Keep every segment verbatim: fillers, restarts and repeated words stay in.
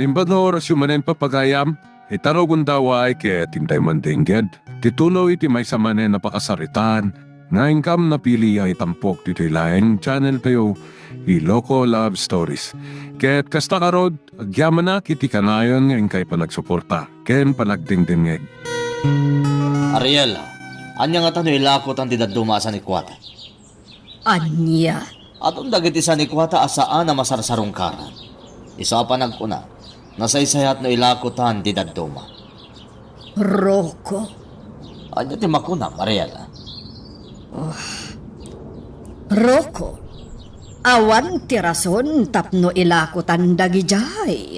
Imbag nga orasyo manen, papagayam, ita no gundaway ket intay mandengged ti tuloy ti maysa manen a pakasaritaan nga inkam napili a itampok ditoy laeng channel tayo, Iloko Love Stories. Ket kasta ngarud, agyamanak iti kanayon nga inkay panagsuporta ken panagdengdengngeg. Ariel, ania ngata no ilakotan ti dadduma a sanikuata? Ania? Adun dagiti sanikuata a saan a masarsarungkaran. Isu a panagkuna, nasaysayat no ilakotan ti dadduma. Roko. Ania ti makunam, Ariel? Oh. Roko, awan ti rason tapno ilakotan dagidiay.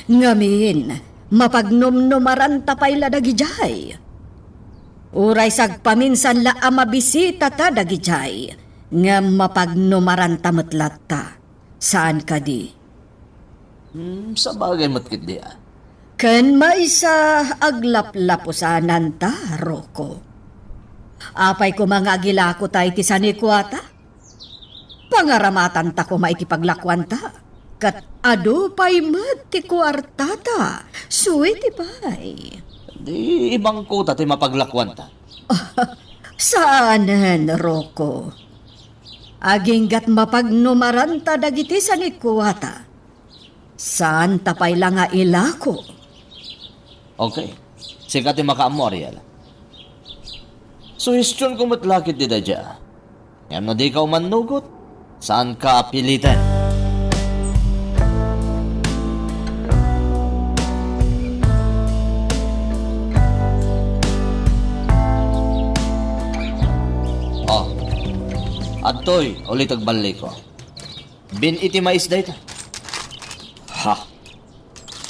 Ngamin, mapagnumnumaranta pay la dagidiay. Uray sagpaminsan la a mabisitata dagidiay, ngem mapagnumaranta met latta. Saan kadi? Hmm, sabagay met ketdi, a. Ken maysa aglaplapusananta, Roko. Apay koma nga agilakota iti sanikuata? Pangaramatanta koma iti paglakuanta, ket adu pay met ti kuartata. Sweetie pie. Di ibangkota ti mapaglakuanta. Saanen, Roko. Aginggat mapagnumaranta dagiti sanikuata. Saanta pay la nga ilako. Okay. Sika ti makaammo, Ariel. Suhestionko met la ketdi daydiay. Ngem no dika umannugot, saanka a piliten. Oh. Adtoy, uliteg balliko. Bin iti mais dayta. Ha?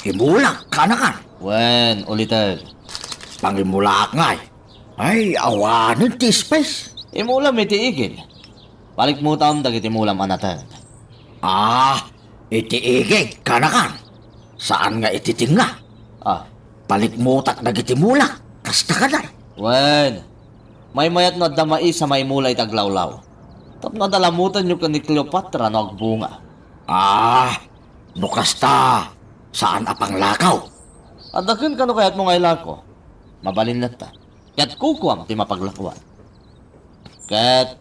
Imulak, kanakan? Wen, uliteg. Pangimulaak ngay. Ay, awanen ti space. Imulam iti igil. Palikmutam dagiti mulam a nateng. Ah, iti igig, kanakan? Saan nga iti tengnga? Ah. Palikmutak dagiti mulak, kasta kadi. Wen, maymayat no adda mais a maimula iti aglawlaw. Tapno adda lamutenyo ken ni Cleopatra no agbunga. Ah, no kasta, saan a panglakaw. Adda kenka no kayatmo nga ilako. Mabalin latta. Ket kukuam ti mapaglakuan. Ket,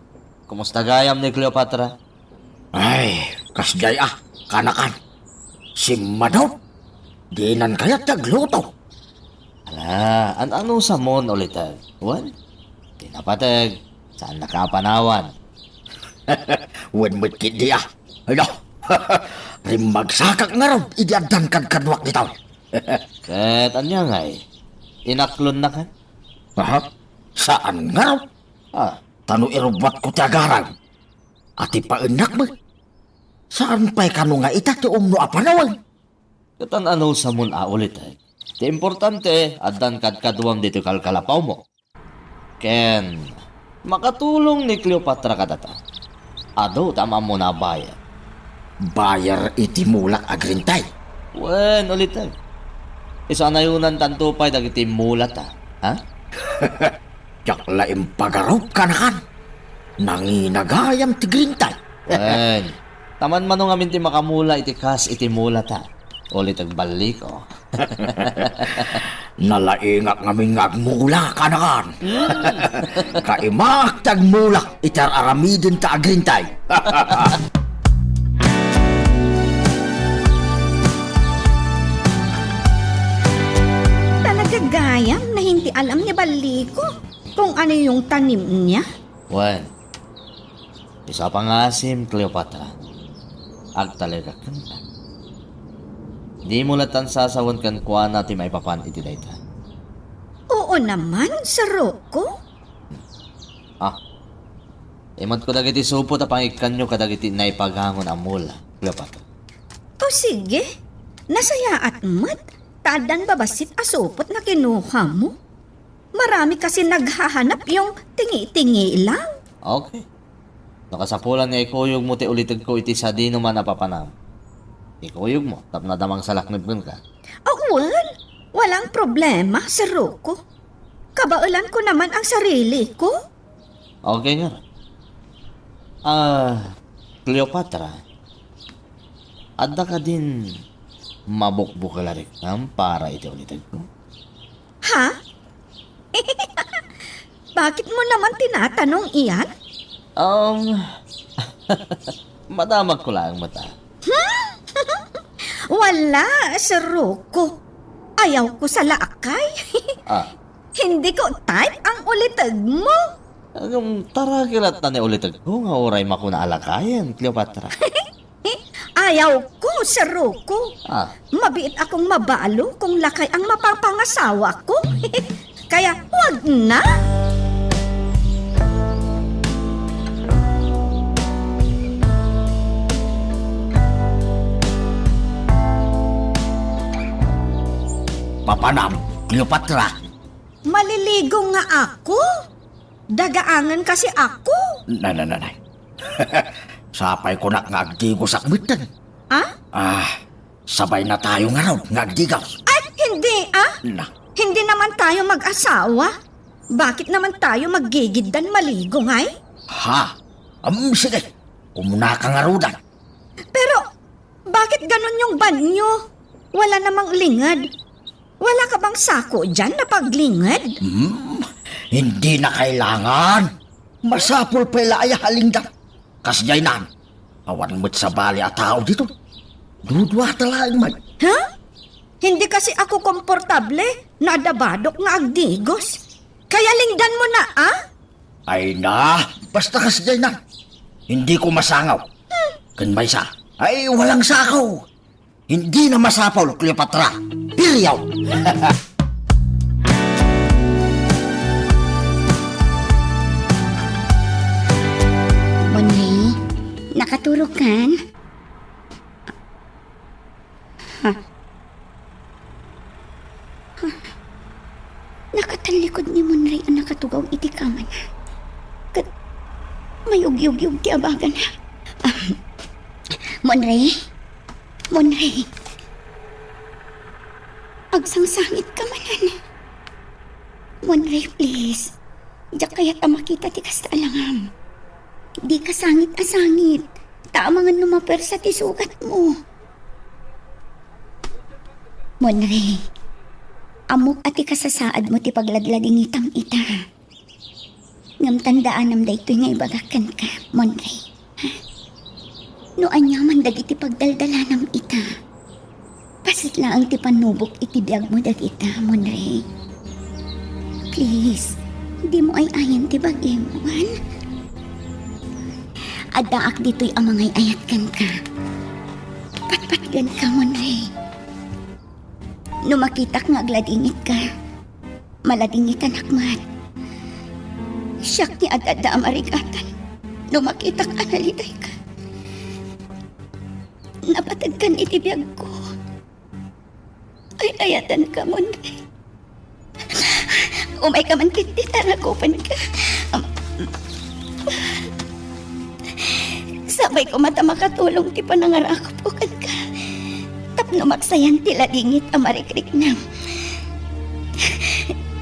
kumusta gayam ni Cleopatra? Ay, kasdiay a, kanakan. Simmadot. Dinan kayat ti agluto. Ala, an-anusamon, uliteg. Wen, ti napateg, saannaka a panawan. Wen met ketdi a. Hala, rimmagsakak ngarud idi addan kadkaduak ditoy. Ket ania ngay? Inaklonnakan? Aha, saan ngarud. Ah. Ta no irubbuatko ti agarem, a ti paennak met, saan pay kano nga ita ti umno a panawen? Ket an-anusamon a uliteg. Ti importante, addan kadkaduam ditoy kalkalapawmo. Ken makatulong ni Cleopatra kadata. Adu ta am-ammona a buyer. Buyer iti mulak a green tie? Wen, uliteg. Isu a nayonantanto pay dagiti mulata, ha? Diak la impagarup, kanakan. Nangina gayam ti green tie. Wen, ta manmano ngamin ti makamula iti kas iti mulata. Uliteg balliko. Nalaingak ngamin nga agmula, kanakan. Mm. Kaimaak ti agmula iti ar-aramidenta a green tie. Talaga gayam, nahinti alam ni balliko kung ano yung tanim niya. Wen, isu a pangasim, Cleopatra. Agtalek kenka. Dimo lattan sasawen kenkuana ti maipapan iti dayta. Oo naman, Sir Rocco. Ah, imatko dagiti supot a pangikkanyo kadagiti naipagangon a mula, Cleopatra. O sige, nasayaat met, ta addan babassit a supot nga kinuha mo. Marami kasi naghahanap yung tingi-tingi lang. Okay. No kasapulan nga ikuyog mo ti ulitegko iti sadino man a papanam, ikuyog mo tapno adda mangsalaknib kenka. Oh, well, walang problema, Sir Rocco. Kabaelan ko naman ang sarili ko. Okay nga. Ah, Cleopatra, adda kadin mabukbukel a riknam para iti ulitegko? Ha? Bakit mo naman tinatanong iyan? Um, madamagko laeng met. Wala, Sir Rocco. Ayawko sa lakay. Ah. Hindi ko type ang uliteg mo. Agam, tarakilat na ni ulitegko nga uray makuna a lakayen, Cleopatra. Ayawko, Sir Rocco. Ah. Mabiit akong mabalo kung lakay ang mapapangasawa ko. Kaya, wag na. Papanam, Cleopatra. Maliligo nga ako? Dagaangan kasi ako. Na, na, na, na. Sapay kunak nga agdigosak metten. Ah? Ah, sabay na tayo ngarud nga agdigaw. Ay, hindi, ah. Na. Hindi naman tayo mag-asawa. Bakit naman tayo maggigiddan maligo, ngay? Ha? Um, sige. Umuna ka ngarudan. Pero, bakit ganun yung banyo? Wala namang lingad. Wala ka bang sako dyan na paglinged? Hmm, hindi na kailangan. Masapul pay la aya a lingdan. Kasdiay nan, awan met sabali a tao dito. Dudua ta laeng met. Ha? Hindi kasi ako komportable na adda badok nga agdigos. Kaya lingdan mo na, ah? Ay na, basta kasdiay nan. Hindi ko masangaw. Ken maysa, ay walang sako. Hindi na masapul, Cleopatra. Period. Monray, nakaturog kan? Ha? Ha? Nakatallikod ni Monray a nakatugaw iti kamana. Ket mayugyugyog ti abagana. Ah, Monray? Monray? Agsangsangitka manen? Monray, please. Diak kayat a makita ti kasta a langam. Dika sangit a sangit. Ta amangan no mapersa ti sugatmo. Monray, ammok a ti kasasaadmo ti pagladladingitam ita. Ngem tandaanam daytoy nga ibagak kenka, Monray. Ha? No aniaman dagiti pagdaldalanam ita, paset laeng ti pannubok iti biagmo dagita, Monray. Please, dimo ay-ayan ti bagim, wen? Addaak ditoy a mangay-ayat kenka. Patpatgenka, Monray. No makitak nga agladingitka, maladingitanak met. Siak ti ad-adda a marigatan no makitak a nalidayka. Napateg kan iti biagko. Ay-ayatenka, Monray. Umayka man ket ti tarakupenka. Sapay koma ta makatulong ti panangarakupko kenka tapno maksayan ti ladingit a marikriknam.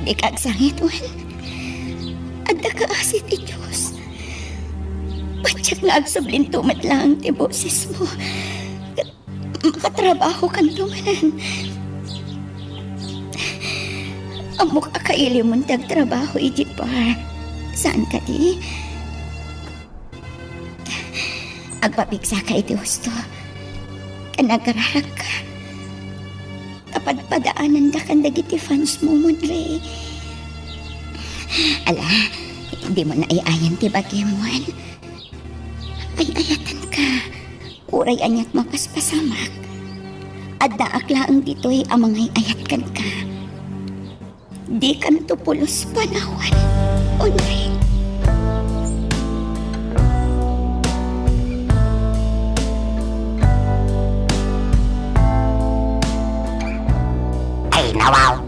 Dika agsangit, wen? Adda kaasi ti Dios. Patiek nga agsublinto met laeng ti bosesmo. Makatrabahokanto manen. Ammok a kailimon ti agtrabaho idiay bar. Saan kadi? Agpapigsaka iti husto. Ken agkararagka. Kapadpadaanandakan dagiti fans mo, Monray. Ala, dimo na ay-ayan ti bagim, wen? Ay-ayatenka. Uray aniat mapaspasamak, addaak laeng ditoy a mangay-ayat kenka. Dikanto pulos panawan, Monray. Ay, nawaw.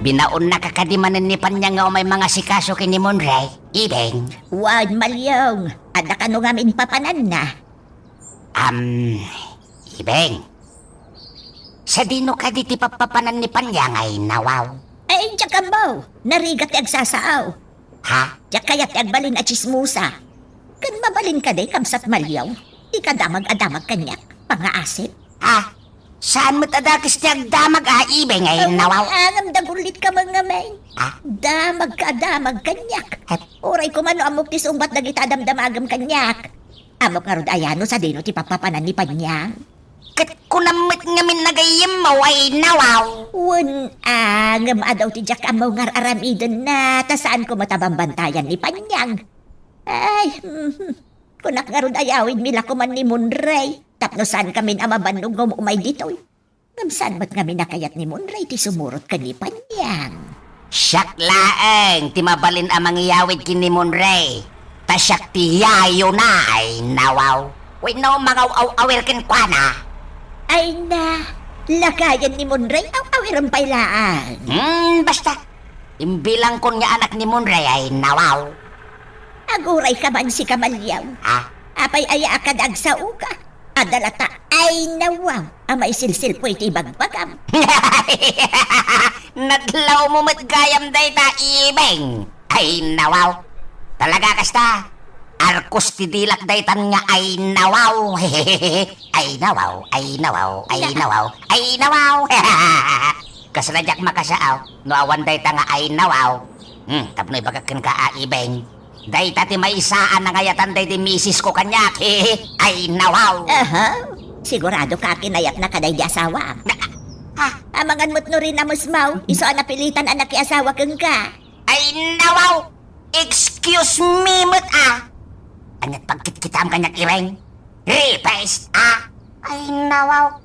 Binaonnaka kadi manen ni Panyang nga umay mangasikaso ken ni Monray, Ibeng? Wen, Maliong. Adda kano ngamin papananna? Am, Ibeng. Sadino kadi ti pappapanan ni Panyang ay nawaw? Ay, diak ammo. Narigat ti agsasaaw. Ha? Diak kayat ti agbalin a tsismosa. Ken mabalin kadi, kabsat Maliong? Dika damag a damag kaniak. Pangaasip. Ha? Saan met a dakes ti agdamag a, Ibeng, ay nawaw. Ngem dagullit ka met ngamin. Ah? Damag ka, damag kaniak. Hep. Uray koma no ammok ti sungbat dagita damdamagem kaniak. Ammok ngarud aya no sadino ti papapanan ni Panyang? Ket kunam met ngamin nagayyemmo ay nawaw. Wen a, ngem adaw ti diak ammo nga ar-aramidenna, ta saan koma ta bambantayan ni Panyang. Ay, mhm. Kunak ngarud a yawidmi la koman ni Monrey, tapno saan kamin a mabannog nga um-umay ditoy. Ngem saan met ngamin a kayat ni Monrey ti sumurot ken ni Panyang? Siak laeng ti mabalin a mangiyawid ken ni Monrey, ta siak ti yayona ay nawaw. Wenno mangaw-aw-awir kenkuana. Ay na, lakayen ni Monrey, aw-awiren pay laeng. Hmm, basta. Imbilangkon nga anak ni Monrey ay nawaw. Aguray ka man, si Kamalyaw. Ah? Apay aya a kada agsaoka? Adda latta ay nawaw a maisilsilpo iti ibagbagam. Nadlawmo met gayam dayta, Ibeng. Ay nawaw. Talaga kasta. Arkos ti dilak daytan nga ay nawaw. Ay nawaw, ay nawaw, ay nawaw, ay nawaw. Kasla diak makasaaw no awan dayta nga ay nawaw. Hmm, tapno ibagak kenka a, Ibeng. Dayta ti maysa a nangayatan daydi misis ko kaniak. Ay nawaw. Aha. Sigurado ka a kinayatna kadaydi asawa. Na, ah. Amangan met no rinamusmaw, isu a napilitan a nakiasawa kenka. Ay nawaw. Excuse me met a. Ania't pagkitkitam kaniak, Ibeng? Rapist a. Ay nawaw.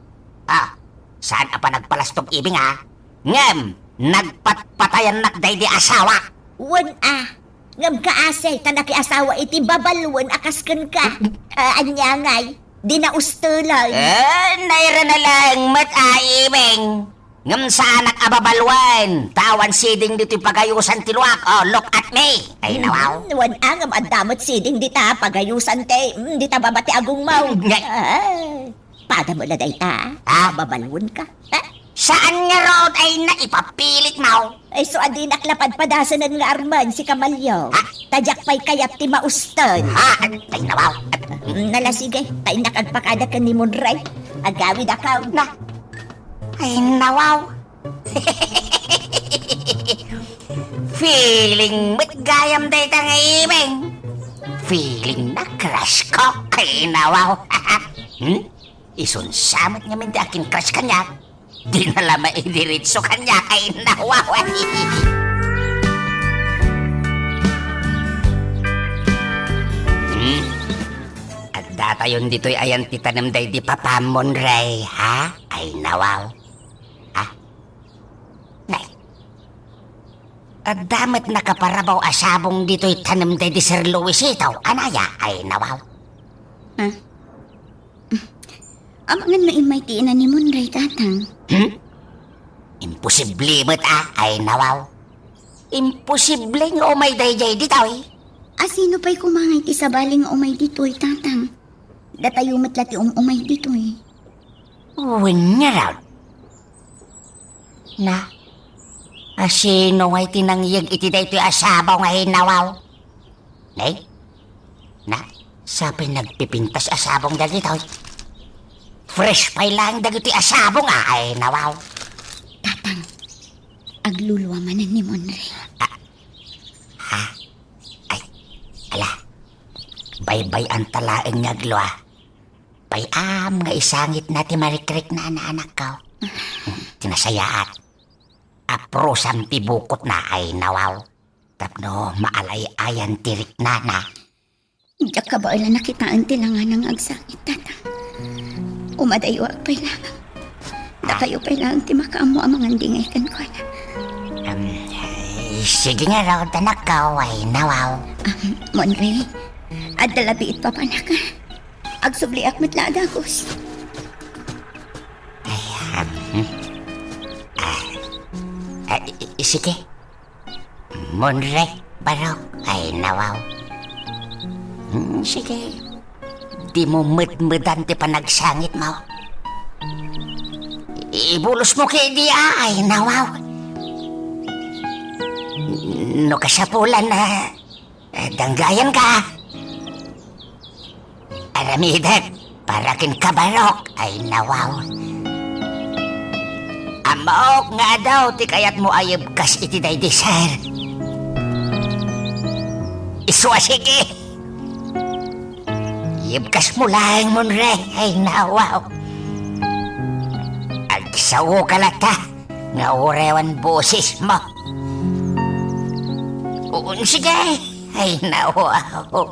Ah, saan a panagpalastog, Ibeng, a? Ngem nagpatpatayannak daydi asawa. Wen a, ngem kaasi ta nakiasawa iti babaluen a kas kenka. Ah, ania ngay, di naustulon. Eh, naira na laeng met a, Ibeng. Ngem saanak a babaluen, ta awan siding ditoy pagayusan ti luak. Oh, look at me. Ay, nawaw. Hmm, wen a, ngem adda met siding dita pagayusan ti, hmm, dita baba ti agongmo. Nga- Ay. Pada mo la dayta, ah? Babalwenka. Eh? Saan ngarud ay naipapilit mo? Ay, isu a dinak la padpadasanen nga armen si Kamalyo. Ha? Ta diak pay kayat ti mauston. Ha? Ay, nawaw. Mm, nala, sige. Ta innak agpakada ken ni Monrey. Agawid a kaw. Na. Ay, nawaw. Feeling met gayam dayta nga Ibeng. Feeling na crush ko. Ay, nawaw. Hmm? Isunsa met ngamin ti akin-crush kaniak. Di na la maidiretso kaniak, ay nawaw. Hmm? Addatayon ditoy ayan ti tanem daydi papam, Monrey, ha? Ay nawaw. Ha? Nay. Adda met nakaparabaw a sabong ditoy tanem daydi Sir Luisito. Anaya? Ay nawaw. Ha? Amangan no immay ti ina ni Monrey, Tatang. Hmm? Imposible met a, ay nawaw. Imposible nga umay daydiay ditoy. A sino pay koma ngay ti sabali nga umay ditoy, Tatang? Datayo met la ti um-umay ditoy. Wen ngarud. Na, a sino ngay ti nangyeg iti daytoy a sabong nga ay nawaw? Nay? Na, sapay nagpipintas a sabong dagitoy. Fresh pay laeng dagitoy a sabong a, ay nawaw. Tatang, agluluwa manen ni Monrey. Ah, ha? Ay, ala. Baybay-anta laeng nga aglua. Pay-am nga isangitna ti marikriknana, anakko. Ti nasayaat. Aprusam ti bukotna ay nawaw. Tapno maalay-ayan ti riknana. Diak kabaelan a kitaen ti langana nga agsangit, Tata. Umadayo pay laeng. Dakayo pay laeng ti makaammo a mangandingay kenkuana. Em, eh, sige ngarud, anakko, ay nawaw. Am, Monrey, adda labiit papanak, a. Agsubliak met la a dagus. Ay, am, hmm. Ah, ah, i-, i-, sige. Monrey, barok, ay nawaw. Hmm, sige. Dimo medmedan ti panagsangitmo. Ibulosmo kadi, a, ay nawaw. No kasapulan a, eh, danggayanka. Aramidek para kenka, barok, ay nawaw. Maok nga adu ti kayatmo a yebkas iti daydi, sir. Isu a sige. Yebkasmo laeng, Monre. Ay, nawaw. Agsao ka latta nga uray awan bosesmo. Uun, sige. Ay, nawaw.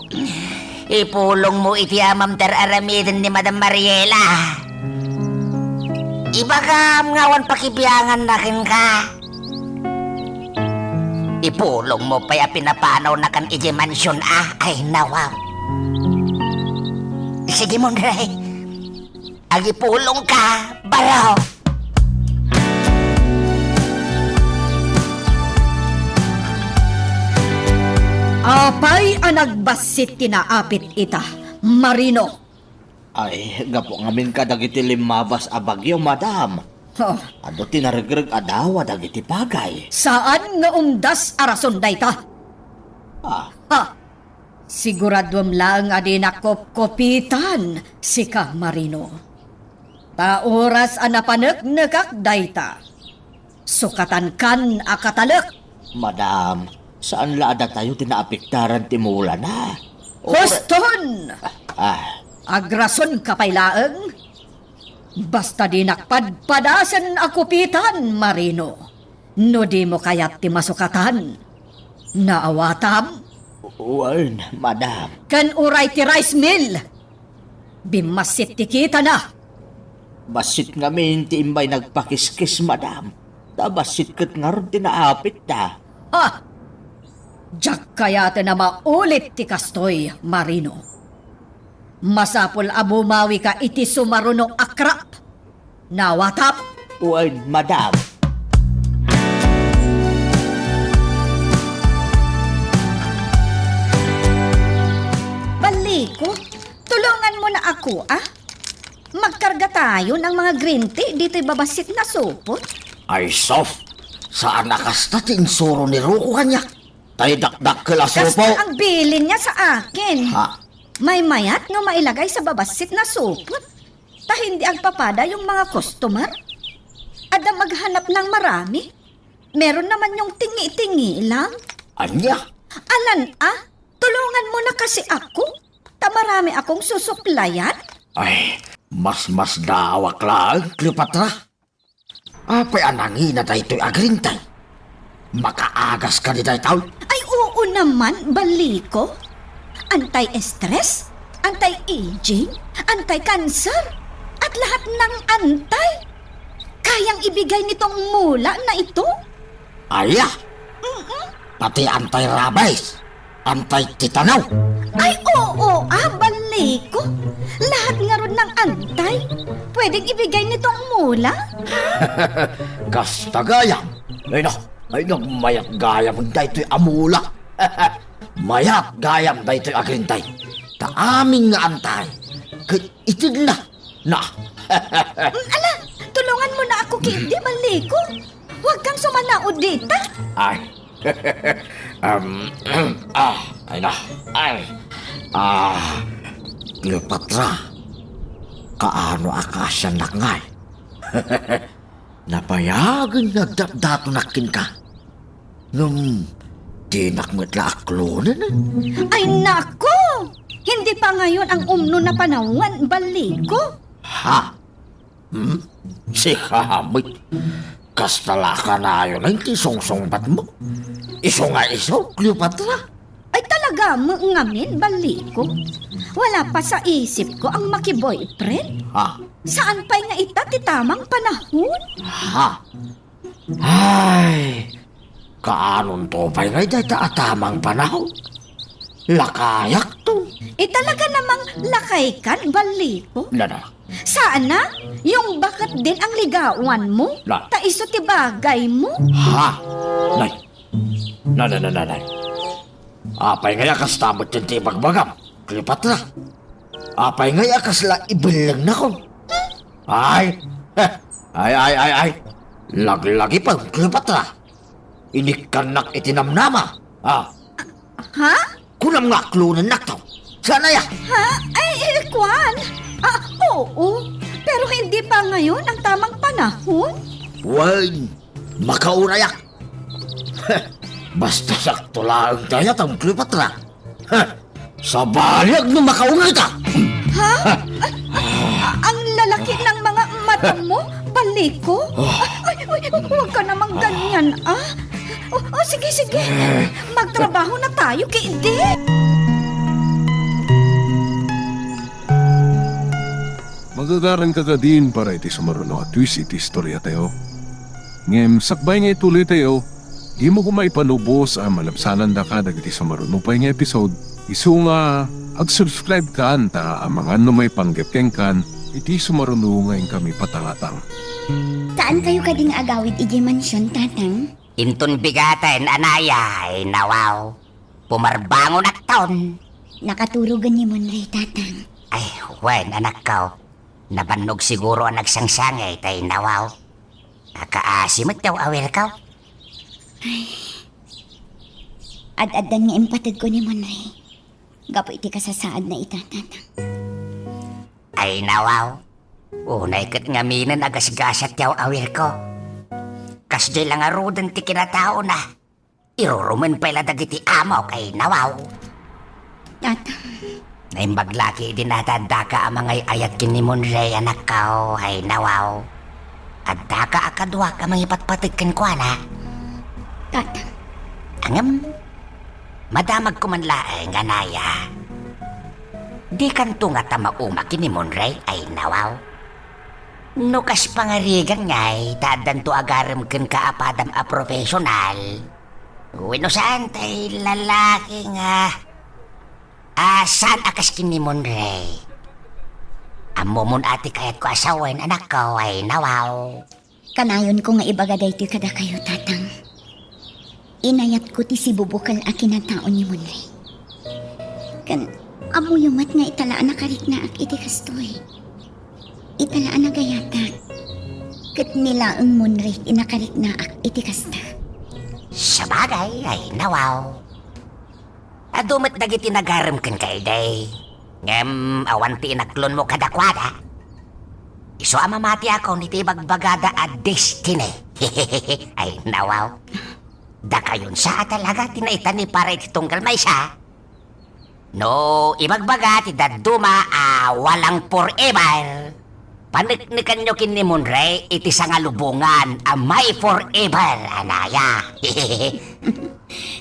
Ipulongmo iti amam ti ar-aramiden ni Madam Mariela. Ibagam nga awan pakibianganna kenka. Ipulongmo pay a pinapanawnakan idiay mansion a. Ay, nawaw. Sige, Monre. Agipulongka, baro. Apay a nagbassit ti naapit ita, Marino? Ay, gapu ngamin kadagiti limmabas a bagyo, madam. Oh. Adu ti naregreg a dawa dagiti bagay. Saan nga umdas a rason dayta? Ah. Ha! Siguraduem laeng a dinak kupkupitan sika, Marino. Ta oras a napaneknekak dayta, sukatankan a katalek. Madam, saan la a datayo ti naapektaran ti mulana. Or- Huston! Ah. Agrasonka pay laeng? Basta dinak padpadasen a kupitan, Marino. No dimo kayat ti masukatan, naawatam? Wen, madam. Ken uray ti rice mill, bimmassit ti kitana. Bassit ngamin ti immay nagpakiskis, madam. Ta bassit ket ngarud ti naapitda. Ha! Diak kayaten a maulit ti kastoy, Marino. Masapul a bumawika iti sumarunong a crop. Nawatam? Wen, madam. Balliko, tulunganmo na ako, a? Magkarga tayo ng mga green tea ditoy babassit na supot. Ay, sus! Saan a kasta ti insuro ni Ruko kaniak? Tay dakdakkel a supot. Kasta ang bilin niya sa akin. Ha? Maymayat no mailagay sa babassit na supot. Ta hindi agpapada yung mga customer. Adda maghanap ng marami. Meron naman yung tingi-tingi lang. Anya? Alan, a? Tulungan mo na kasi ako. Ta marami akong susuplayan. Ay, mas mas dawak laeng, Cleopatra. Apay a nangina daytoy a green tea? Makaagas kadi daytoy? Ay, oo naman, Balliko. Anti-stress, anti-aging, anti-cancer, at lahat ng anti. Kayang ibigay nitong mula na ito. Aya! Mm-mm. Pati anti-rabies, anti-tetano. Ay, oo, a, Balliko. Lahat ngarud ng anti, pwedeng ibigay nitong mula. Kasta gayam. Ay, na, ay, nagmayat gayam daytoy a mula. Mayat gayam daytoy a green tea. Ta amin nga anti, ket itedna. Na. Mm, ala, tulungan mo na ako, Candy, Balliko. Huwag kang sumanaod dita. Ay. Um, ah, ay na. Ay. Ah, Cleopatra, kaano a kaasiannak ngay? Nabayagen nga agdatdatonak kenka. Ngem, dinak met la aklonen. Ay, nako! Hindi pa ngayon ang umno na panawan, Balliko. Ha? Hmm? Sika met. Kasta la kanayon ti sungsungbat mo. Isu nga isu, Cleopatra. Ay, talaga met ngamin, Balliko. Wala pa sa isip ko ang maki-boyfriend. Ha? Saan pay nga ita ti tamang panahon? Ha? Ay, kaanonto pay ngay dayta a tamang panahon? Lakayakto. Eh, talaga namang lakaykan, Balliko. Na, na. Sana, yung baket din ang ligawan mo. Na. Ta isu ti bagay mo. Ha? Nay. Na, na, na, na, nay. Apay ngay a kasta met ti ibagbagam, Cleopatra? Apay ngay a kasla ibellengnakon? Ay! Ay, ay, ay, ay! Laglagipem, Cleopatra! Inikkannak iti namnama! Ah! Ha? Kunam nga aklonennakto! Saan aya? Ha? Ay, eh, kwan! Ah, oo. Pero hindi pa ngayon ang tamang panahon. Wen, makaurayak. Basta sakto laeng ti ayatam, Cleopatra. Sabaliak no makaurayka. Ha? Ay, ang lalaki ng mga mata mo? Baliko? Ay, ay, huwag ka namang ganyan, ah. O, o, sige, sige. Magtrabaho na tayo, kidi. Magagaran ka kadin para iti sumaruno a twist iti istoriatayo. Ngem sakbay nga ituloytayo, dimo koma ipanubos a malabsanandaka dagiti sumaruno pay nga episode. Isu nga ag-subscribe kan ta amangan no maipanggep kenkan iti sumaruno nga inkami patangatang. Saan kayo kading agawid idiay mansyon, Tatang? Inton bigaten, anaya, ay nawaw. Pumarbangonakton. Nakaturogen ni Monray, Tatang. Ay, wen, anakko. Nabannog siguro a nagsangsangit, ay nawaw. Akaasi met ti aw-awirko. Ay. Ad-addan nga impategko ni Monray. Gapu iti kasasaadna ita, Tatang. Ay, nawaw. Unay ket ngaminen a gasgasat ti aw-awirko. Kasdiay la ngaruden ti kinataona. Irurumen pay la dagiti amok, ay nawaw. Tatang. Naimbag la ketdi a addaka a mangay-ayat ken ni Monray, anakko, ay nawaw. Addaka a kaduak a mangipatpateg kenkuana. Tatang. Ngem, madamagko man laeng, anaya. Dikanto ngata mauma ken ni Monray, ay nawaw. No kas pangarigan ngay, ta addanto agarem kenka a padam a professional. Wenno saan tay lalaki nga, ah, saan a kas ken ni Monray? Ammomon a ti kayatko a sawen, anakko, ay nawaw. Kanayonko nga ibaga daytoy kadakayo, Tatang. Inayatko ti sibubukel a kinatao ni Monray. Ken, ammoyo met nga ita la a nakariknaak iti kastoy. Ita la a nagayatak. Ket ni laeng Monray ti nakariknaak iti kasta. Sabagay, ay nawaw. Adu met dagiti nagarem kenka idi. Ngem awan ti inaklonmo kadakuada. Isu a mamatiakon iti ibagbagada a destiny. Ay, nawaw. Dakayon sa a talaga ti naitan ni para iti tunggal maysa. No ibagbaga ti dadduma a walang forever, paneknekanyo ken ni Monray iti sangalubongan a may forever, anaya.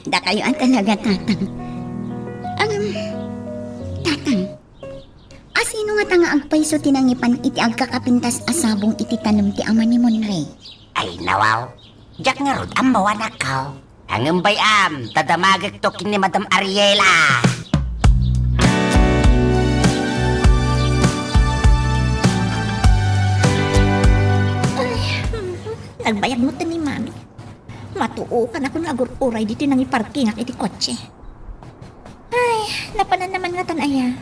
Dakayo a talaga, Tatang. Ang, Tatang, asino ngata nga agpayso ti nangipan iti agkakapintas a sabong iti tanem ti ama ni Monray? Ay, nawaw. Diak ngarud ammo, anakko. Ngem bay-am, ta damagekto ken ni Madam Ariela. Ay, nagbayag met ni Mami. Matuokan a kun agur-uray ditoy nangiparkingak iti kotse. Ay, napanan naman ngatan aya.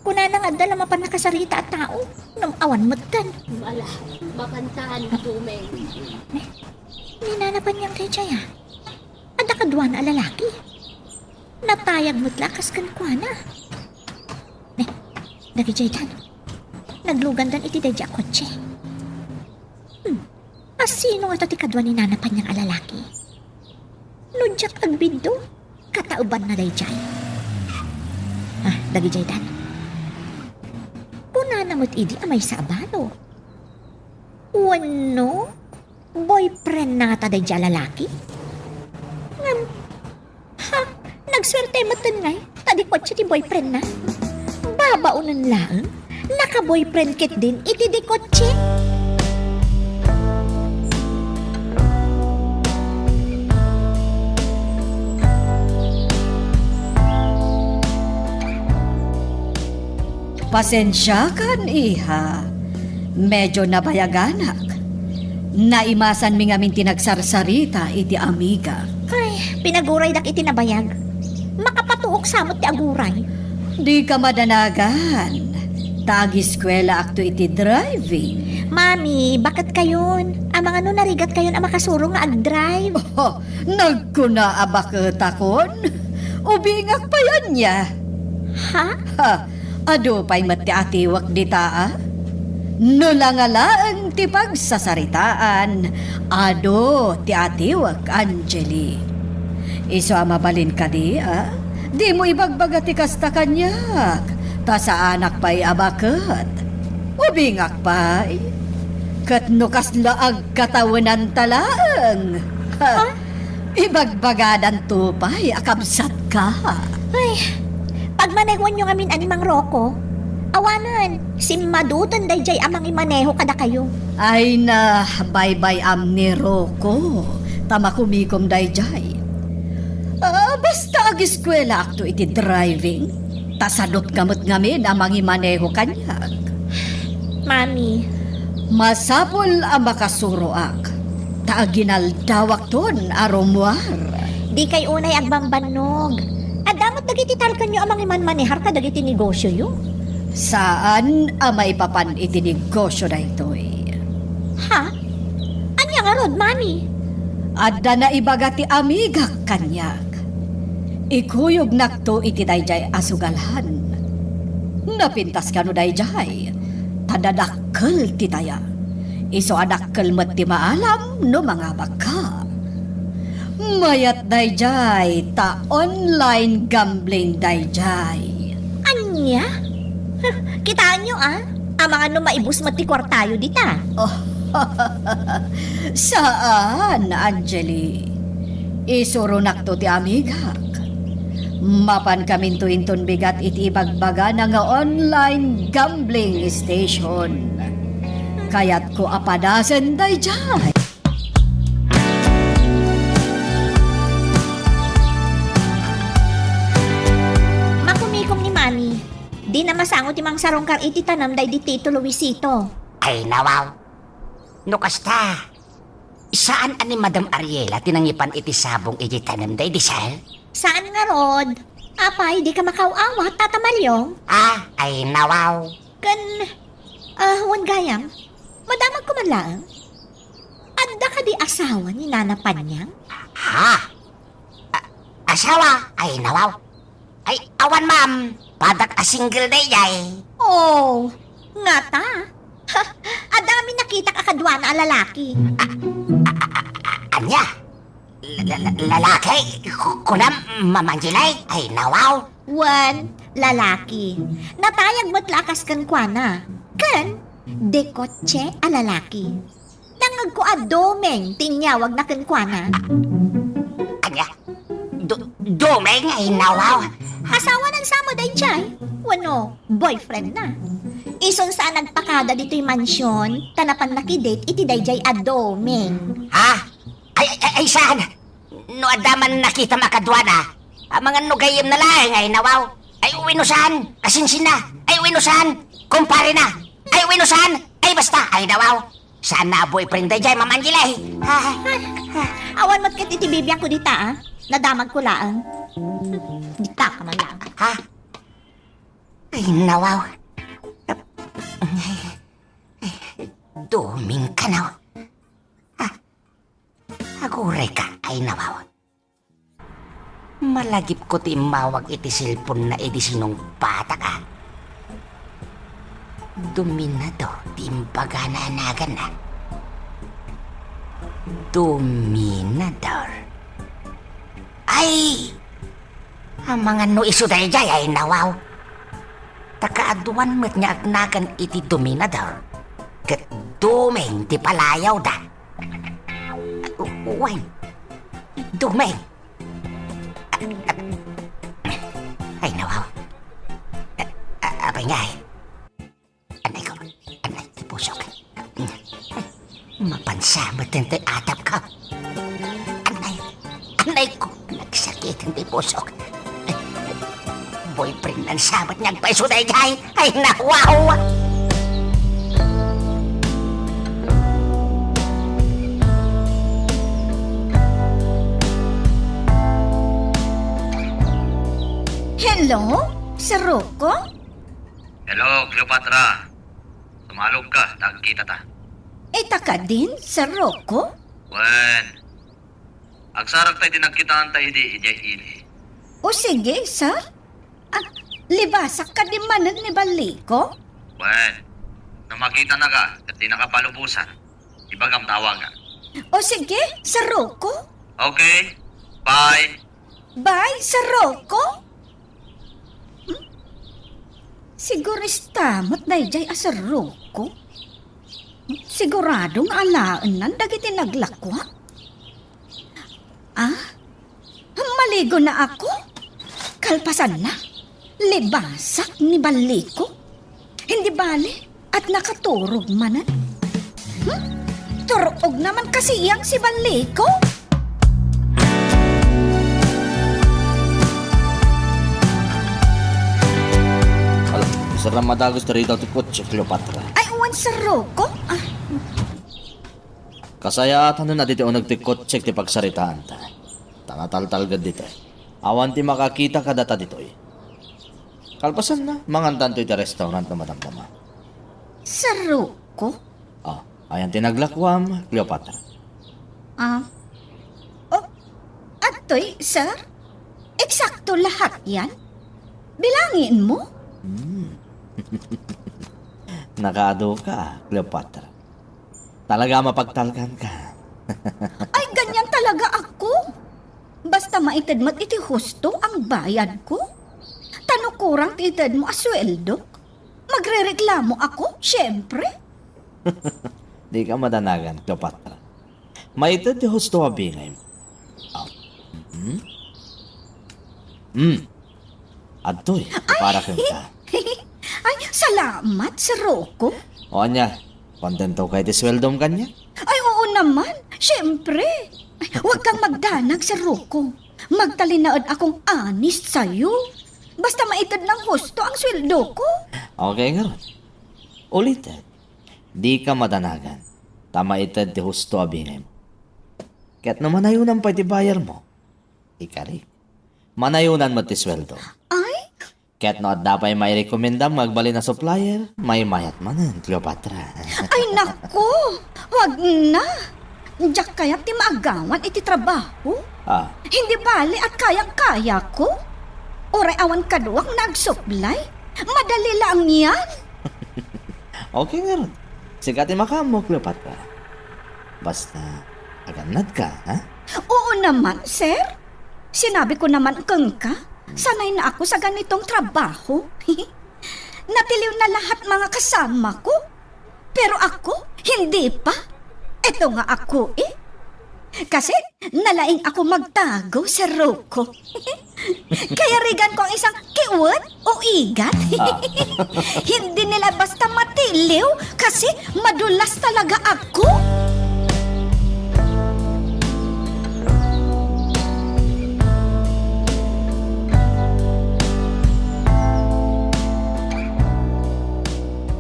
Kunana nga adda la mapan nakasarita a tao, ngem awan metten. Ala, makantaan, Tumeng. Ne, ni Nana Panyang daydiay a. Adda kaduana a lalaki. Natayag met la kas kenkuana. Ne, dagidiay dan. Naglugandan iti daydiay a kotse. Hmm. Asino ngata ti kadua ni Nana Panyang a lalaki? No diak agbiddo, kataebanna daydiay. Ah, dagidiay dan. Kunana met idi a maysa a balo. Wenno, boyfriendna ngata daydiay a lalaki? Ngem, ha, nagsuerte metten ngay, ta di kotse ti boyfriendna. Babaonen laeng, naka-boyfriend ketdin iti di kotse. Pasensiakan, iha. Medyo nabayaganak. Naimasanmi ngamin ti nagsarsarita iti amigak. Ay, pinaguraydak iti nabayag. Makapatuok sa met ti aguray. Dika madanagan. Ta agiskuelaakto iti driving. Mami, baket kayon. Amangan no narigat kayon a makasuro nga agdrive. Oh, nagkuna a baketakon? Ubingak pay ania. Ha? Ha, adu pay met ti atiwek dita, a? No la nga laeng ti pagsasaritaan, adu ti atiwek, Angeli. Isu a mabalin kadi, a? Dimo ibagbaga ti kasta kaniak, ta saanak pay a baket. Ubingak pay. Ket no kasla agkatawenanta laeng, ha? Ibagbagadanto pay a kabsatka. Ay, pagmanehoanyo ngamin a ni Mang Rocco. Awanen, simmaduten daydiay a mangimaneho kadakayo. Ay na, baybay-am ni Rocco, ta makumikom daydiay. Ah, basta agiskuelaakto iti driving, ta sadutko met ngamin a mangimaneho kaniak. Mami. Masapul a makasuroak, ta aginaldawakton a rumuar. Dikay unay agbambannog. Adda met dagiti talkenyo a mangimanmanehar kadagiti negosioyo. Saan a maipapan iti negosio daytoy. Ha? Ania ngarud, Mami? Adda naibaga ti amigak kaniak. Ikuyognakto iti daydiay a sugalan. Napintas kano daydiay, ta dadakkel ti taya. Isu a dakkel met ti maalam no mangabakka. Mayat daydiay, ta online gambling daydiay. Ania? Kitaenyo, a? Amangan no maibus met ti kuartayo dita. Oh, saan, Angeli. Isuronakto ti amigak. Mapankaminto inton bigat iti ibagbagana nga online gambling station. Kayatko a padasen daydiay. Makumikom ni Mami. Dina masango ti mangsarungkar iti tanem daydi Tito Luisito. Ay, nawaw. No kasta, saan a ni Madam Ariela ti nangipan iti sabong iti tanem daydi sal? Saan ngarud? Apay, dika makaaw-awat, Tata Mario? Ah, ay, nawaw. Ken, ah, wen gayam, madamagko man laeng. Adda kadi asawa ni Nana Panyang? Ha? A-, asawa? Ay, nawaw. Ay, awan, ma'am. Padak a single daydiay. Oh, ngata? Ha, adda ngamin nakitak a kaduana a lalaki. A-, a-, a-, a-, ania? La-, la-, la-, lalaki? Ku-, kunam, Ma'am Angeli? Ay, nawaw. Wen, lalaki. Natayag met la a kas kenkuana. Ken, de kotse a lalaki. Nangngegko a Doming ti inyawagna kenkuana. Ania? Do-, Doming? Ay, nawaw. Asawana sa met daydiay? Wenno, boyfriendna? Isun sa a nagpakada ditoy mansion, ta napan nakidate iti daydiay a Doming. Ha? Ay, ay, ay, ay, saan? No adda man nakitam a kaduana, amangan no gayyemna laeng, ay, nawaw. Ay, wenno saan? Kasinsinna? Ay, wenno saan? Kumparena? Ay, wenno saan? Ay, basta, ay, nawaw. Saan na a boyfriend daydiay, Ma'am Angeli? Ah, ah. Awan met ket iti bibiangko dita, a? Nadamagko laeng. Dita ka man laeng. Ha? Ay, nawaw. Ay, ay, Doming kano. Ah, agurayka, ay, nawaw. Malagipko ti immawag iti cellphone-na idi sinungbatak, a. Dominador ti imbagana a naganna. Dominador. Ay! Amangan no isu daydiay, ay, nawaw. Ta kaaduan met nga agnagan iti Dominador. Ket Doming ti palayawda. U-, wen. Doming. Ay, nawaw. A-, a-, apay ngay? Anay ko, anay ti pusok. Mapansa met daytoy atapko. Anay, anay ko, nagsakit ti pusok. Boyfriend-na sa met nga agpaiso daydiay. Ay, nawaw! Hello, Sir Rocco? Hello, Cleopatra. Sumalog ka, ta agkitata. Ita kadin, Sir Rocco? Wen, agsaragta iti nagkitaanta idi idiay ili. O sige, sir. Ah, libasak kadi manen ni balliko? Wen, no Makitana ka, ket dinaka palubosan. Ibagam ta awagan. O sige, Sir Rocco. Okay. Bye. Bye, Sir Rocco. Hmm? Sigurista met daydiay a Sir Rocco. Sigurado nga alaennan dagiti naglakua. Ah? Maligona ako? Kalpasanna, libasak ni Balliko. Hindi bale, at nakaturog manen. Hmm? Turog naman kasi yang si Balliko. Hala, saan madagos ditoy ti kotse, Cleopatra? Ay, wen, Sir Rocco. Ah. Kasayaatan a ditoy uneg ti kotse ti pagsaritaanta. Ta nataltalged ditoy. Awan ti makakita kadata ditoy. Kalpasanna, mangantanto iti restaurant no madamdama. Sir Rocco? Ah, ayan ti naglakuam, Cleopatra. Ah. Oh, adtoy, sir? Eksakto lahat yan? Bilangin mo? Hmm. Nakaadu ka, Cleopatra. Talaga a mapagtalkan ka. Ay, ganyan talaga ako. Basta maited met iti husto ang bayad ko. Ta no kurang ti ited mo a sueldok, magrereklamo ako, siyempre. Di ka madanagan, Cleopatra. Maited ti husto a bingay mo. Ah, mm. Mm. Adtoy, para kenka. Ay, salamat, Sir Rocco. O ania, kontento ka iti sueldom kaniak? Ay, oo naman. Siyempre. Ay, huwag kang magdanag, Sir Rocco. Magtalinaed akong honest sayo. Basta maited lang husto ang sueldo ko. Okay ngarud. Ulitek, di ka madanagan. Ta maited ti husto a bingay mo. Ket no manayunan pay ti bayar mo, ikarik. Manayunan met ti sueldo. Ay? Ket no adda pay mairekomendam nga agbalin a supplier, maymayat manen, Cleopatra. Ay, naku! Huwag na! Diak kayat ti maagawan iti trabaho. Ah. Hindi bale at kayang-kaya ko. Uray awan kaduak nga agsuplay. Madali lang yan. Okay ngarud. Sika ti makaammo, Cleopatra. Basta, agannad ka, ha? Oo naman, sir. Sinabi ko naman kenka, sanay na ako sa ganitong trabaho. Natiliw na lahat mga kasama ko. Pero ako, hindi pa. Ito nga ako, eh. Kasi, nalaing ako magtago, Sir Rocco. Kayarigan ko ang isang kiwet o igat. Ah. Hindi nila basta matiliw kasi madulas talaga ako.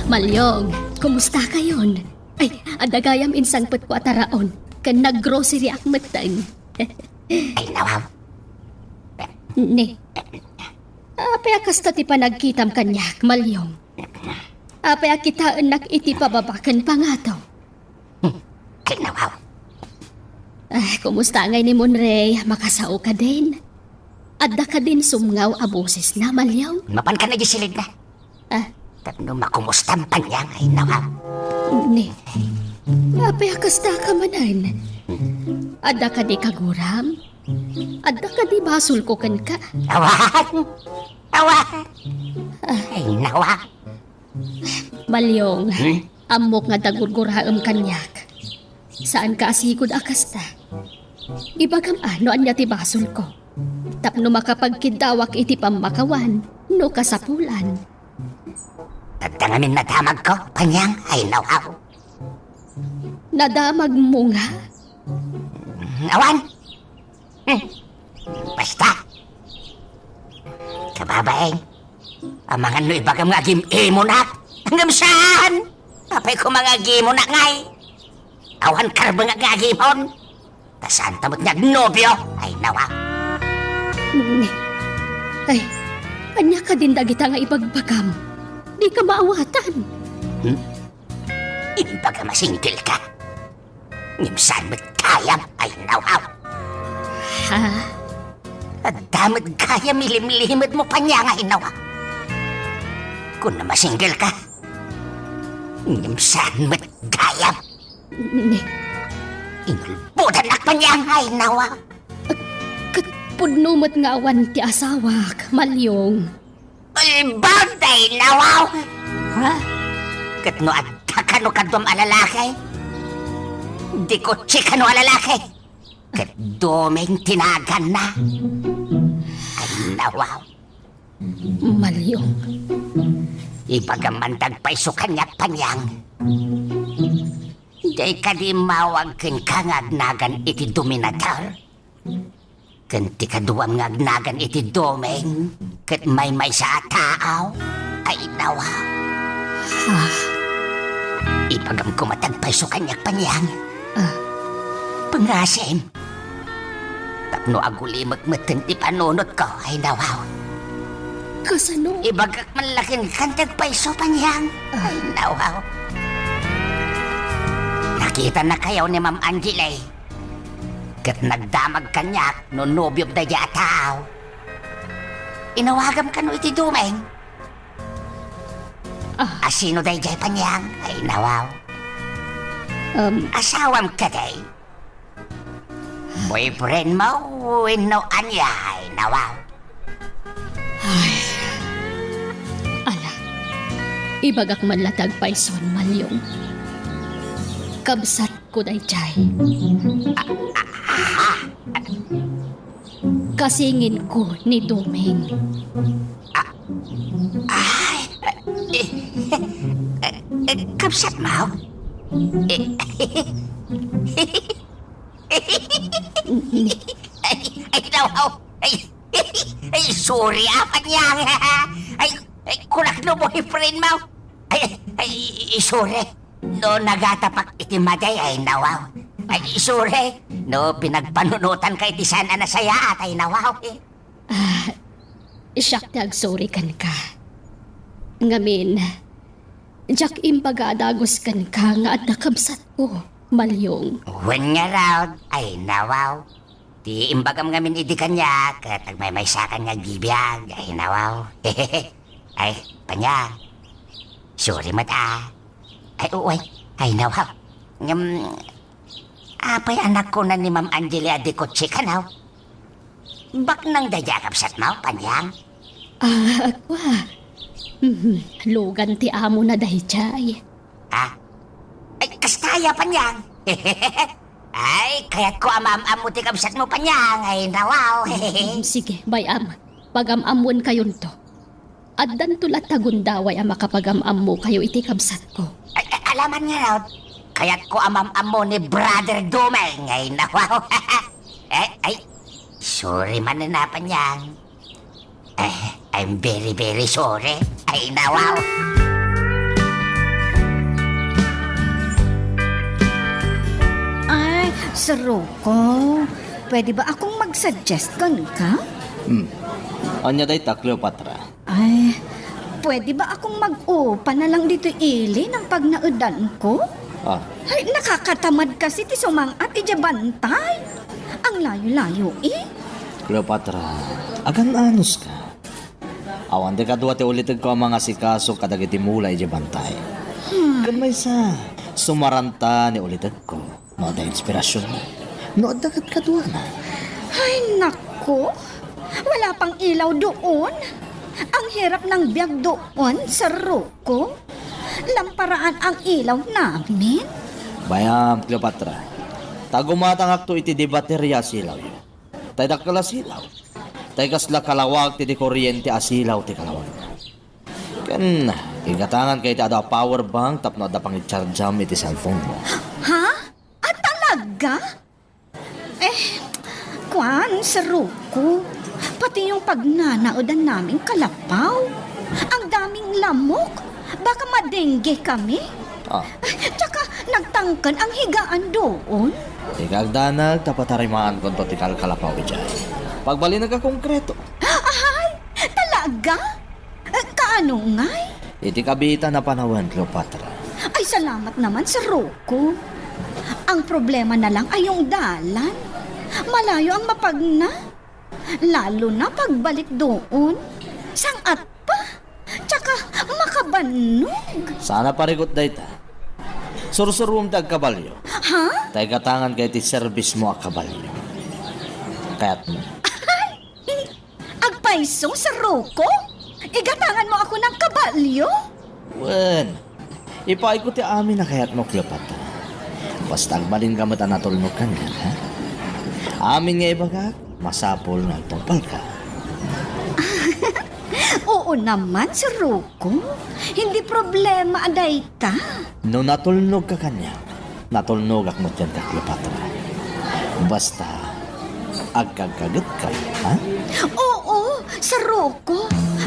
Malyong, kumusta kayon? Ay, adda gayam insangpetko a taraon, ken naggroceryak metten. Ay, nawaw. Ne. Apay a kasta ti panagkitam kaniak, Malyong? Apay a kitaennak iti pababa ken pangato? Hmm. Ay, nawaw. Ah, kumusta ngay ni Monray? Makasao kadin? Adda kadin sumngaw a bosesna, Malyong? Mapan ka na di silidna. Ah. Tapno makumustam paniang ay nawa. Ni, apay a kasta ka manen? Adda kadi kaguram? Adda kadi basolko kenka? Awan! Awan! Ah. Ay, nawa. Malyong, hmm? Ammok nga adda gurguraem kaniak. Saanka a sigud a kasta. Ibagam a no ania ti basolko. Tapno makapagkiddawak iti pammakawan no kasapulan. Adda ngamin nadamagko, Panyang, ay nawaw. Nadamagmo nga? Awan. Hmm. Basta. Kababaeng, amangan no ibagam nga agim-imonak. Ngem saan? Apay ko mangagimonak ngay? Awan karbengak nga agimon. Ta saanta met nga agnobio? Ay, nawa. Ni, ay, ania kadin dagita nga ibagbagam? Dika maawatan. Hmm? Imbagam a single ka. Ngem saan met gayam? Ay, nawa. Ha? Adda met gayam ilimlimedmo, Panyang, ay, nawa. Kunam a single ka. Ngem saan met gayam? Ni- Inulbodannak, Panyang, ay nawa. Ket pudno met nga awan ti asawak, Malyong. Ulbod, ay nawa. Ha? Ket no adda kano kaduam a lalaki? Di kutsi kano a lalaki. Ket Doming ti naganna. Ay nawa. Malyong. Ibagam man ti agpayso kaniak, Panyang. Diay kadi immawag kenka nga agnagan iti Dominator? Ken ti kaduam nga agnagan iti Doming ket maymaysa a tao? Ay nawa. Ah. Ibagam koma ti agpayso kaniak, Panyang. Ah. Pangasim. Tapno agulimek metten ti panunotko, ay nawaw. Kasano? Ibagak man la kenka ti agpayso, Panyang. Ah. Ay nawaw. Nakitanakayo ni Ma'am Angeli. Ket nagdamag kaniak no nobiom daydiay a tao. Inawagam kano iti Doming. Ah. Asino daydiay, Panyang? Ay nawaw. Um. Asawam kadi? Boyfriend mo wenno ania? Ay nawaw. Ay. Ala. Ibagak man la ti agpayson, Malyong. Kabsatko daydiay. Ah, ah, ah. Kasinginko ni Doming. Ah, ay, eh, eh, eh, kabsatmo? Eh, ay, ay, nawaw. Ay, ay, sorry, ah, Panyang. Ay, ay, kunak no boyfriend mo. Ay, ay, ay, sorry. No nagatapak iti madi, ay nawaw. Ay, sorry. No pinagpanunotanka iti saan a nasayaat, ay nawaw. Ah, siak ti agsorry kenka. Ngamin, diak imbaga a dagus kenka nga adda kabsatko, Malyong. Wen ngarud, ay nawaw. Ti imbagam ngamin idi kaniak, ket agmaymaysakan nga agbibiag, ay nawaw. Ay, Panyang. Sorry met, ah. Ay, uy. Ay, nawaw. Ngem, apay a nakuna ni Ma'am Angeli a di kutsi kano? Baknang daydiay a kabsatmo, Panyang? Ah, kua. Mhm, lugan ti amona daydiay. Ah? Ay, kasta aya, Panyang? Ay, kayatko a maam-ammo ti kabsatmo, Panyang. Ay, nawaw. Mm, sige, bay-am. Pagam-ammoenkayonto. Addanto latta gundaway a makapagam-ammokayo iti kabsatko. Ay, ay, ala man ngarud, kayatko a maam-ammo ni Brother Doming. Ay, nawaw. Ay, ay, sorry manen a, Panyang. Eh, I'm very, very sorry. Ay, nawaw. Ay, Saruko, pwede ba akong mag-suggest kenka? Hmm. Ania dayta, Cleopatra? Ay, pwede ba akong mag-upa na lang ditoy ili nang pagnaedanko? Ah. Ay, nakakatamad kasi ti sumang-at idiay bantay. Ang layo-layo, eh. Cleopatra, agan-anos ka. Awan ti kadua ti ulitegko a mangasikaso kadagiti mula idiay bantay. Hmm. Ken maysa, sumaranta ni ulitegko. No adda inspirasyon na. No adda kadkaduana. Ay, nako. Wala pang ilaw doon. Ang hirap ng biag doon, Saruko. Lamparaan ang ilaw namin. Bay-am, Cleopatra. Ta gumatangakto iti dibateria a silawyo. Tay dakkel a silaw. Tay kasla kalawag ti di kuryente a silaw ti kalawagna. Ken igatanganka iti adu a power bank tapno adda pangitsarjam iti cellphone mo. Ha? Ah, talaga? Eh, kuan, Saruko, pati yung pagnanaedan naming kalapaw, ang daming lamok, baka madengge kami. Ah. Tsaka nagtangken ang higaan doon. Ika agdanag, ta patarimaankonto ti kalkalapaw idiay. Pagbalinag a konkreto. Ahay, talaga? Eh, kaano ngay? Iti kabiitan a panawen, Cleopatra. Ay, salamat naman, Saruko. Ang problema na lang ay yung dalan. Malayo ang mapagna. Lalo na pagbalik doon. Sangat pa. Tsaka, makab- Bannog? Saan a parikut dayta. Sursuruem ti agkabalio. Ha? Ta igatanganka iti serbismo a kabalio. Kayatmo? Agpayso, Sir Rocco? Igatanganmo ako ng kabalyo? Wen, ipaayko ti amin a kayatmo, Cleopatra. Basta agbalinka met a natulnog kaniak, ha? Amin nga ibagak, masapul nga agtungpalka. Oo naman, Sir Rocco. Hindi problema a dayta. No natulnogka kaniak, natulnogak met kenka, Cleopatra. Basta, agkagkagetka, ha? Oo, Sir Rocco.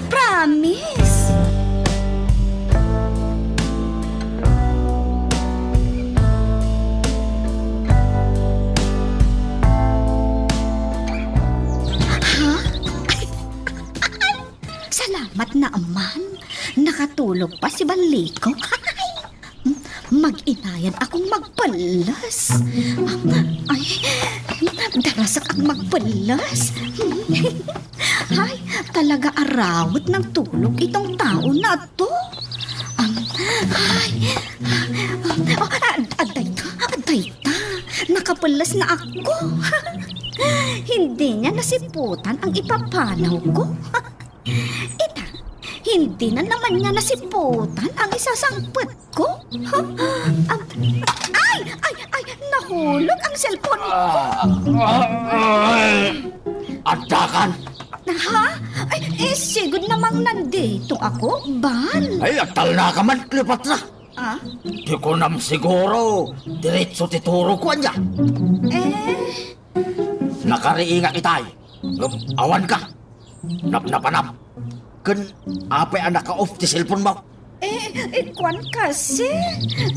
Promise. Ha? Salamat naman. Nakatulog pa si Baliko. Mag-inayan akong magpellas. Ay, darasak ang magpellas. Ay, talaga arawet ng tulog itong tao na to. Ay, oh, ad-, adayta, adayta. Nakapellas na ako. Hindi niya nasiputan ang ipapanaw ko. Ita, hindi na naman niya nasiputan ang isasangpet ko. Ha? Am-, ay! Ay! Ay! Nahulog ang cellphone ko. Ah, ah, ay! Addakan! Ha? Ay, eh, sigud namang nandito ako, Bal. Ay, agtalna ka man, Cleopatra. Ah? Di ko nam siguro, diretso ti turo ko, anya. Eh? Nakariingak itay. Ngem awan ka. Napnapanam. Ken apay a naka-off ti cellphone mo? Eh, eh, kuan kasi.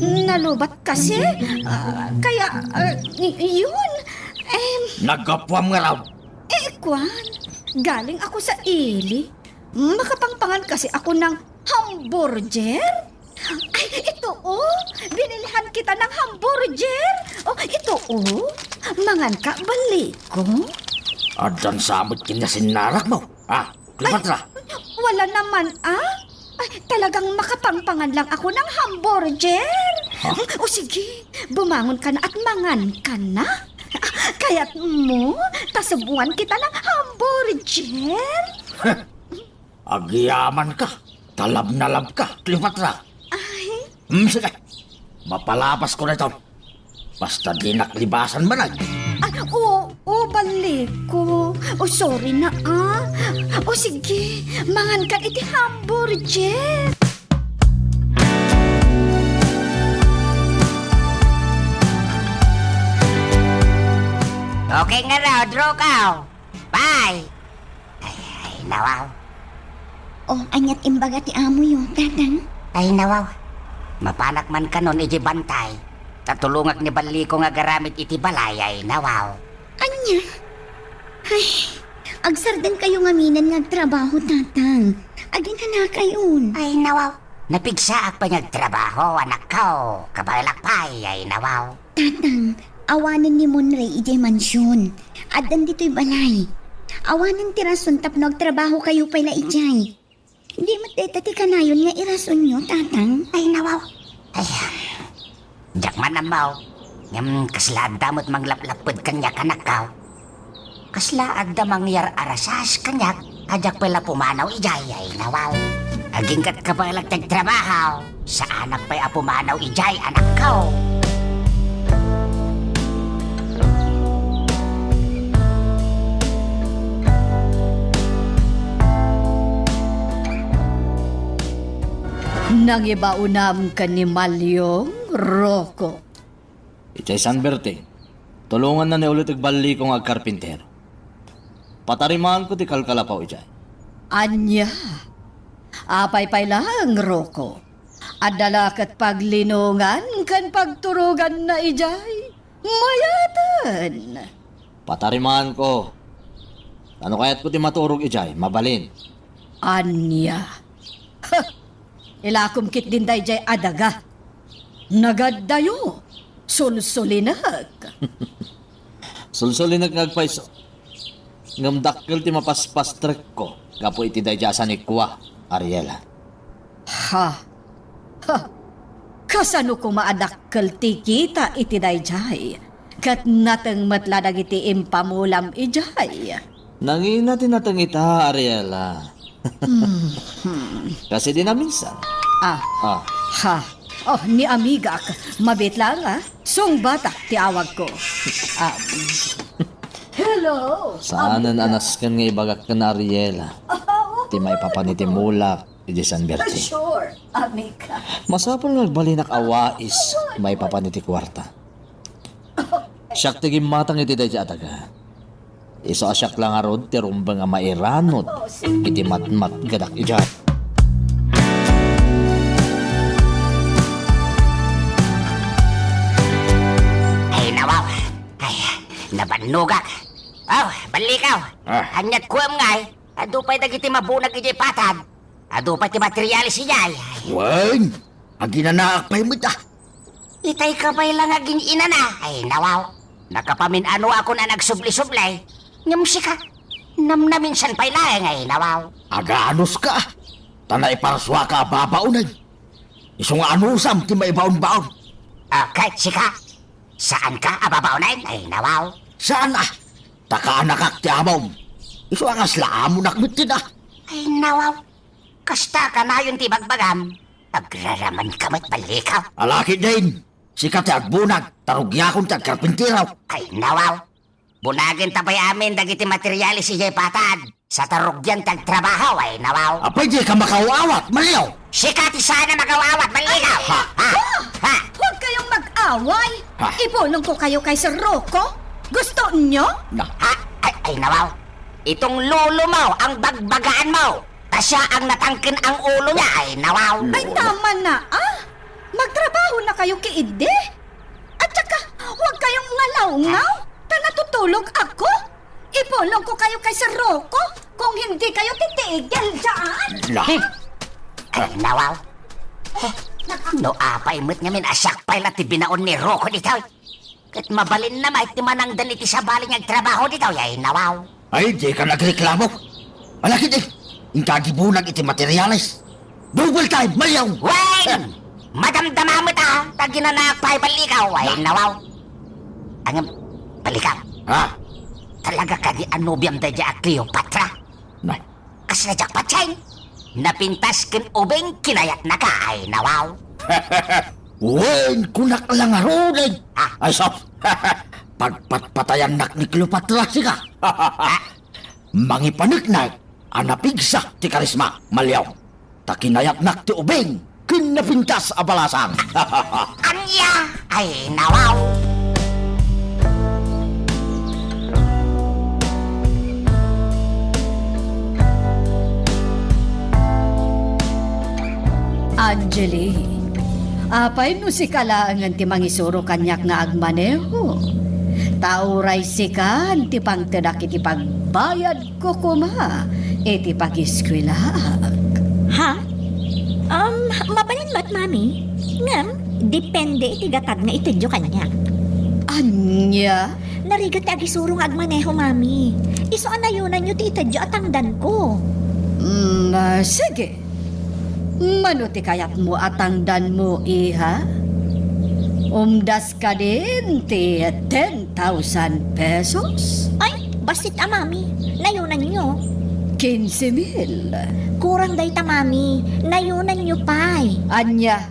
Nalubat kasi. Ah, kaya, ah, y-, yun. Em. Naggapuam nga raw. Eh, kuan. Galing ako sa ili. Makapangpangan kasi ako ng hamburger. Ay, ito, oh! Binilhan kita ng hamburger! Oh, ito, oh! Mangan ka, Baliko? Addan sa met ken nasinnarak mo. Ah, Cleopatra? Ay, wala naman, ah? Ay, talagang makapangpangan lang ako ng hamburger. Ha? O sige, bumangon ka na at mangan ka na. Ah, kayat mo, tasubuan kita ng hamburger? Agyaman ka. Talab na lab ka, Cleopatra. Ay. Hmm, sige. Mapalapas ko na ito. Basta dinak libasan manag. Ay, oo, oo, Baliko. O, sorry na, ah. O, sige, mangan ka iti hamburger. Okay nga raw, Rocco. Bye! Ay, ay, nawaw. O, ania't imbaga ti amoyo, Tatang? Ay, nawaw. Mapanak man kanon iti bantay. Ta tulongak ni Baliko nga agaramid iti balay, ay, nawaw. Ania? Ay, agsardengkayo ngaminen nga agtrabaho, Tatang. Aginanakayon. Ay, nawaw. Napigsaak pay nga agtrabaho, anakko. Kabaelak pay, ay, nawaw. Tatang, awanen ni Monray idiay mansion. Addan ditoy balay. Awanen ti rason tapno agtrabahokayo pay la idiay. Di met dayta ti kanayon nga irasonyo, Tatang? Ay, nawaw. Ay, diak man ammo. Ngem kasla adda met manglaplapped kaniak, anakko. Kasla adda mangyar-arasas kaniak a diak pay la pumanaw idiay, ay, nawaw. Agingga't kabaelak ti agtrabaho, saanak pay a pumanaw idiay, anakko. Nangibaonam ken ni Maliong, Rocco. Idiay San Bertin, tulonganna ni Ulit iti Baliko nga agkarpintero. Patarimaanko ti kalkalapaw idiay. Ania? Apay pay laeng, Rocco? Adda la ket paglinongan ken pagturoganna idiay? Mayaten! Patarimaanko. Ta no kayatko ti maturog idiay, mabalin. Ania? Huh! Ilakom ketdin daydiay a daga. Nagaddayo, sulsulinek. Sulsulinek nga agpayso. Ngem dakkel ti mapaspastrekko gapu iti daydiay a sanikua, Ariela. Ha? Ha? Kasano koma a dakkel ti kita iti daydiay? Ket nateng met la dagiti impamulam idiay. Nangina ti nateng ita, Ariela. Hmm. Kas idi naminsan. Ah. Ah. Ha. Oh, ni amigak. Mabiit lang, ah. Sungbatak ti awagko. Ah. Hello. Saanen a nasken nga ibagak ken Ariela ti maipapan iti mulak iti San Bertie. Sure, amiga. Masapul nga agbalinak a wais maipapan iti kuarta. Siak ti gimmatang iti dayta a daga. Isu a siak la ngarud ti rumbeng a mairanod iti matmatgedak idiay. Ay, nawaw. Ay, nabannogak. Aw, ballikaw. Ah. Aniat kuem ngay? Adu pay dagiti mabunag idiay patad. Adu pay ti materialis idiay. Wen, aginanaak pay met, ah. Itay ka pay lang agin-inana. Ay, nawaw. Nakapamin-anoakon a nagsubli-subli. Ngem sika, namnaminsan pay laeng, ay, nawaw. Aganuska, ah. Ta naiparsuaka a babaonen. Isu nga anusam ti maibaon-baon. Ah, ket sika, saanka a babaonen? Ay, nawaw. Saan, ah? Ta kaanakak ti amom. Isu a kasla amonak met ti da. Ay, nawaw. Kasta kanayon ti bagbagam. Agraraman ka met, ballikaw. Ala ketdin. Sika ti agbunag, ta rugiakon ti agkarpintero. Ay, nawaw. Bunagen ta pay amin dagiti materialis idiay patad. Sa ta rugian ti agtrabaho, ay, nawaw. Apay dika makaw-awat, Mario? Sika ti saan a makaw-awat, ballikaw. Ha? Ha? Ha? Huwag kayong mag-away. Ha? Ipulong ko kayo kay Sir Rocco. Gusto nyo? Na. Ha? Ay, ay, nawaw. Itong lolo mo ang bagbagaan mo. Ta siya ang natangken ang ulo niya, ay, nawaw. Ay, tama na, ah. Magtrabaho na kayo, kiiddi. At saka, huwag kayong ngalawngaw. Ta natutulog ako. Ipulong ko kayo kay Sir Rocco kung hindi kayo titigil dyan. La. Ay, nawaw. No apay met ngamin a siak pay la ti binaon ni Rocco ditoy. Ket mabalinna met ti manangdan iti sabali nga agtrabaho ditoy, ay, nawaw. Ay, dika nagreklamo. Ala ketdi, inka agibunag iti materialis. Double time, Mario! Wen! Eh. Madamdama met, ah, ta aginanaak pay, ballikaw, ay, nawaw. Ngem, ballikaw. Ha? Talaga kadi a nobiam daydiay a Cleopatra? Nay. Kasla diak patien. Napintas ken ubing kinayatnaka, ay, nawaw. Wen, kunak la ngaruden. Ah. Ay, sus. Pagpatpatayannak ni Cleopatra sika. Ah. Mangipaneknek a napigsa ti karisma, Mario. Ta kinayatnak ti ubing ken napintas a balasang. Ania? Ay, nawaw. Angeli, apay no sika laengen ti mangisuro kaniak nga agmaneho? Ta uray sikan ti pangtedak iti pagbayad ko koma iti pagiskuelaak. Ha? Um, mabalin met, Mami. Ngem, depende iti gatad nga itedyo kaniak. Ania? Narigat ti agisuro nga agmaneho, Mami. Isu a nayonanyo ti itedyo a tangdanko. Mm, ah, sige. Mano ti kayatmo a tangdanmo, iha? Umdas kadin ti ten thousand pesos? Ay, bassit a, Mami. Nayonanyo. Quince mil. Kurang dayta, Mami. Nayonanyo pay. Ania?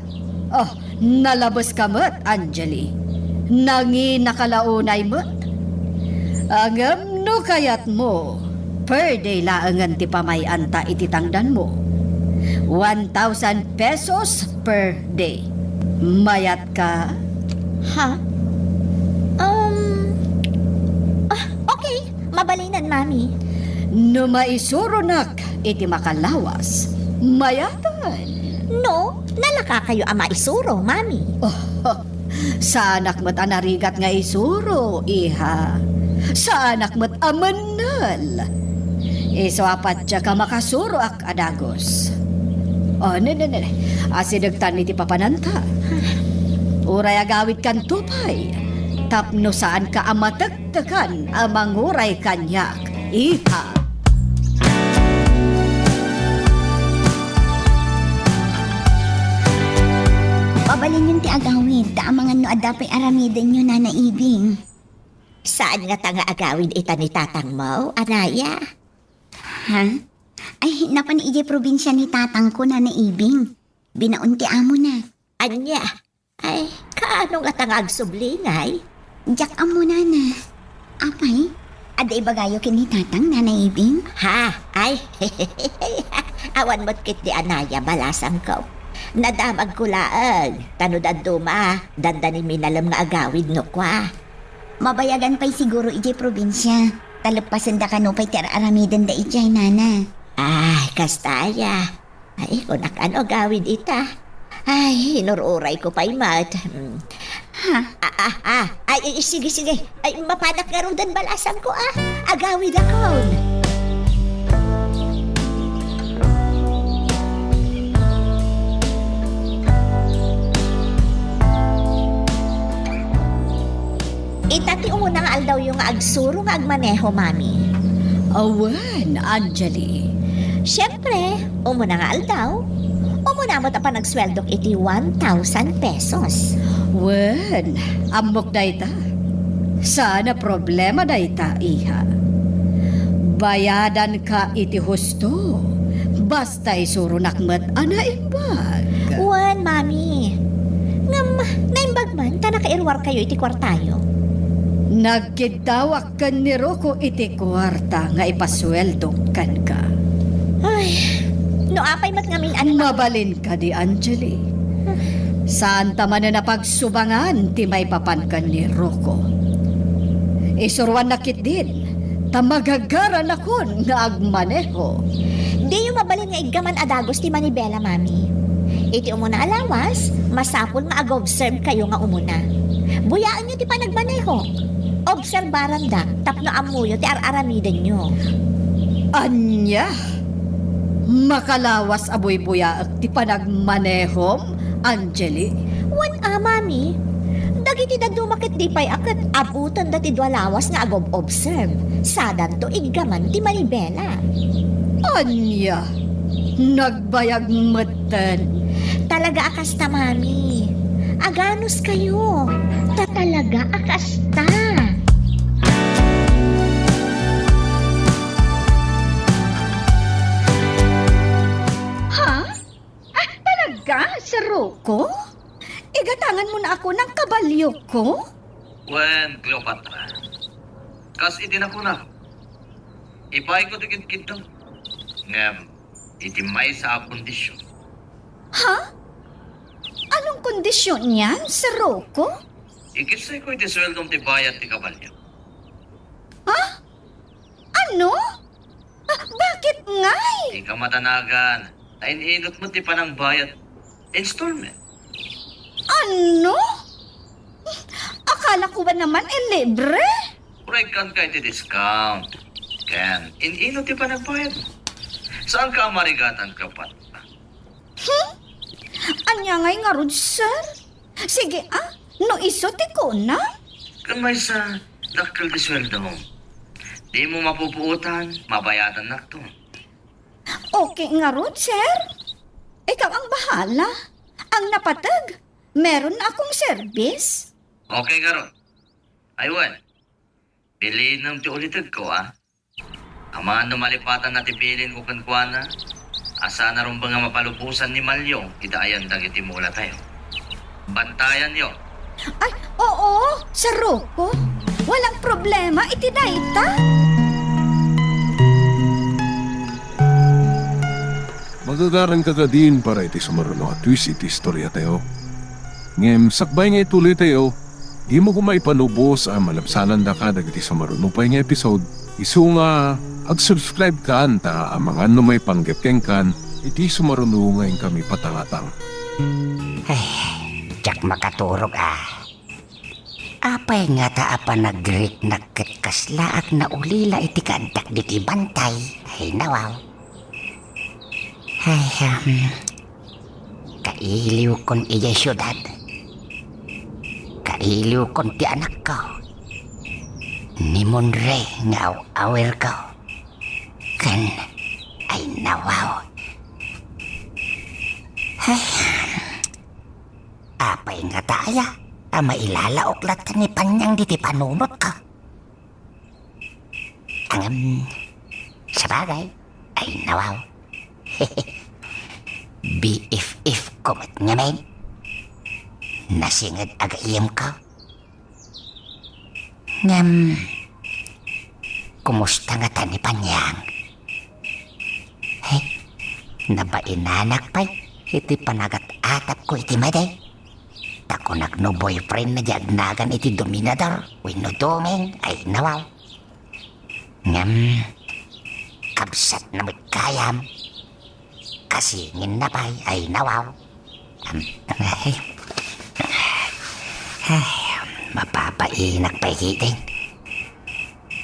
Oh, nalabeska met, Angeli. Nanginaka la unay met. Ngem no kayatmo, per day laengen ti pamay-anta iti tangdanmo. One thousand pesos per day. Mayatka? Ha? Um, ah, okay. Mabalinen, Mami. No maisuronak iti makalawas, mayaten. No, nalaka kayo a maisuro, Mami. Oh, saanak met a narigat nga isuro, iha. Saanak met a mennel. Isu a patiek a makasuroak a dagus. Oh, ne, ne, ne, ne. Asidegtan iti papananta. Uray agawidkanto pay. Tapno saanka a matek- tekan a manguray kaniak, iha. Alanyon ti agawid, ta amangan no adda pay aramidenyo, Nana Ibing. Saan ngata nga agawid ita ni tatangmo, anaya? Ha? Ay, napan idiay probinsia ni tatangko, Nana Ibing. Binaon ti amona. Ania? Ay, kaano ngata nga agsubli, ngay? Diak ammo, Nana. Apay, adda ibagayo ken ni Tatang, Nana Ibing? Ha? Ay, awan met ketdi, anaya, balasangko. Nadamagko laeng, ta no dadduma, dandanimi nalem nga agawid no kua. Mabayagan pay siguro idiay probinsia. Ta leppasen da kano pay ti ar-aramidenda idiay, Nana. Ay, kasta aya. Ay, kunak ano agawid ita. Ay, inur-urayko pay met. Hmm. Ha? Ah, ah, ah. Ay, ay, sige, sige. Ay, mapanak ngaruden, balasangko, ah. Agawidakon. Ita ti umuna nga aldawyo nga agsuro nga agmaneho, Mami. Awen, Angeli. Siyempre, umuna nga aldaw, umuna met a panagsueldok iti one thousand pesos. Wen, ammok dayta. Saan a problema dayta, iha. Bayadanka iti husto. Basta isuronak met a naimbag. Wen, Mami. Ngem, naimbag man ta nakairuarkayo iti kuartayo. Nagkiddawak ken ni Rocco iti kuarta nga ipasueldok kenka. Ay, no apay met ngamin an- Mabalin kadi, Angeli. Saanta manen a pagsubangan ti maipapan ken ni Rocco. Isuruannak ketdin, ta magagaranakon nga agmaneho. Diyo mabalin nga iggaman a dagus ti manibela, Mami. Iti umuna a lawas, masapul nga ag-observe kayo nga umuna. Buyaenyo ti panagmaneho. Obserbarandak tapno ammoyo ti ar-aramidenyo. Ania? Makalawas a buybuyaek ti panagmanehom, Angeli? Wen a, Mami. Dagiti dadduma ketdi pay a ket abutenda ti dua lawas nga agob-observe. Sadanto iggaman ti manibela. Ania? Nagbayag metten. Talaga a kasta, Mami. Aganos kayo. Ta talaga a kasta. Ha? Ah, talaga, Sir Rocco? Igatangan mo na ako ng kabalyo ko? Wen, Cleopatra. Kas iti nakuna, ipaay ko ti kidkidto. Ngem, iti maysa a kondisyon. Ha? Anong kondisyon yan, Sir Rocco? Ikitsay ko iti sueldom ti bayad ti kabalyo. Ha? Ano? Ah, bakit ngay? Di ka matanagan. Ta in-inut mo ti panangbayad. Installment. Ano? Akala ko ba naman e libre? Uray kan ka iti discount. Ken, in-inut ti panagbayad mo. Saan ka marigatan, Cleopatra? Hmm? Ania ngay ngarud, sir? Sige, ah, no isu ti kuna. Kan maysa, dakkel ti sueldo mo. Di mo mapupuotan, mabayadannakto. Okay ngarud, sir? Ikaw ang bahala. Ang napateg, meron na akong service. Okay ngarud. Ay, wen. Bilinem ti ulitegko, a? Amangan no malipatan na ti bilinko kenkuana, a saan a rumbeng a mapalubosan ni Malyo iti ayan dagiti mulatayo. Bantayanyo. Ay, oo, Sir Rocco. Walang problema iti dayta. Magagaran ka kadin para iti sumaruno a twist iti istoriatayo. Ngem sakbay nga ituloytayo, dimo koma ipalubos a malabsanandaka dagiti sumaruno pay nga episode, isu nga ag-subscribe kan ta amangan no maipanggep kenkan iti sumaruno nga inkami patangatang. Ay, diak makaturog a. Apay ngata a panagriknak ket kaslaak naulila iti kaaddak diti bantay? Ay, nawaw. Ay, um, kailiwkon idiay siudad. Kailiwkon ti anakko. Ni Monre nga aw-awirko. Ken, ay, nawaw. Ay, um, Apo Apay ngata aya a mailalaok latta ni Panyang diti panunotko? Ngem, sabagay, ay, nawaw. B F F ko met ngamin. Nasinged a gayyemko. Ngem, kumusta ngata ni Panyang? He, nabainanak pay iti panagat-atapko iti madi. Ta kunak no boyfriend na di agnagan iti Dominador wenno Doming, ay, nawaw. Ngem, kabsat na met gayam. Kasingin na pay, ay, nawaw. Am, ay, ay, mapapainak pay ketdin.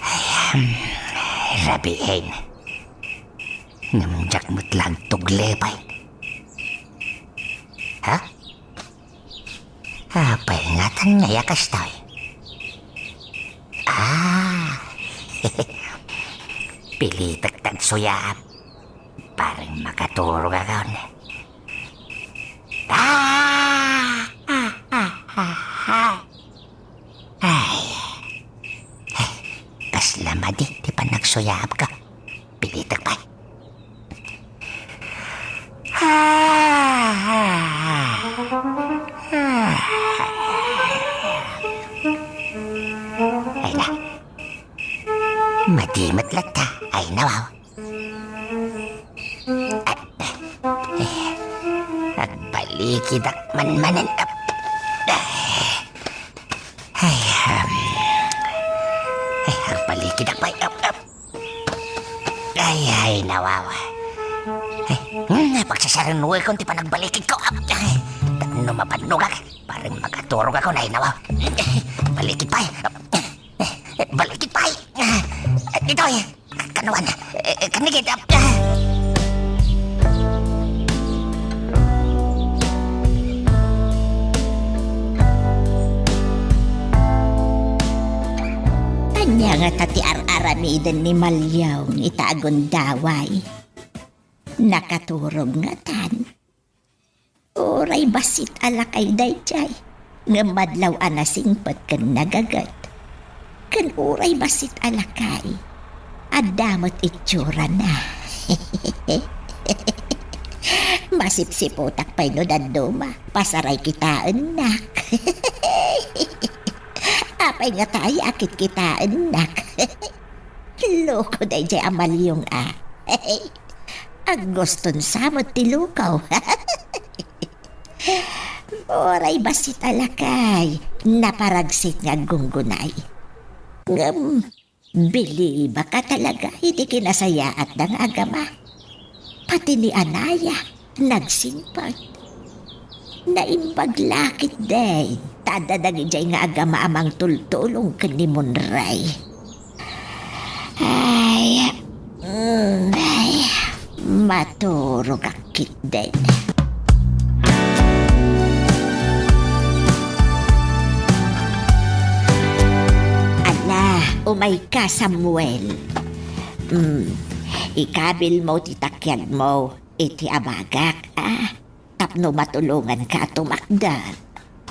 Ay, am, rabiin. Ngem diak met la agtuglipay. Ha? Apay ngatan ngay a kastoy? Ah, pilitek ta agsuyaap. Bareng makaturogakon. Ah! Ah, ah, ah, ah. Ay. Ay, kasla madi ti panagsuyaapko. Pilitek pay. Ay na. Madi met latta. Ay, nawaw. Agbalikidak man manen. Ay, um, ay, agbalikidak pay. Ay, ay, nawaw. Ay, mm, pagsasarennuekon ti panagbalikidko. Ay, tapno mabannogak, bareng makaturogakon, ay, nawaw. Balikid pay. Balikid pay. Ditoy. Kanuan. Eh, eh, kanigit. Ah! Ania ngata ti ar-aramiden ni Maliong ita a gundaway? Nakaturog ngatan. Uray bassit a lakay daydiay, ngem madlaw a nasingpet ken nagaget. Ken uray bassit a lakay, adda met itsurana. Masipsiputak pay no dadduma, pasaray kitaennak. Apay ngata aya a kitkitaennak? Loko daydiay a Maliong a. Aguston sa met ti lukaw. Uray bassit a lakay, naparagsit nga aggunggunay. Ngem, bilibaka talaga iti kinasayaatda nga agama. Pati ni Anaya, nagsingpet. Naimbag la ketdi, ta adda dagidiay nga agama a mangtultulong ken ni Monray. Ay, mm, ay, maturogak ketdin. Ala, umayka, Samuel. Mm, ikabilmo ti takiagmo iti abagak, a, tapno matulonganka a tumakder.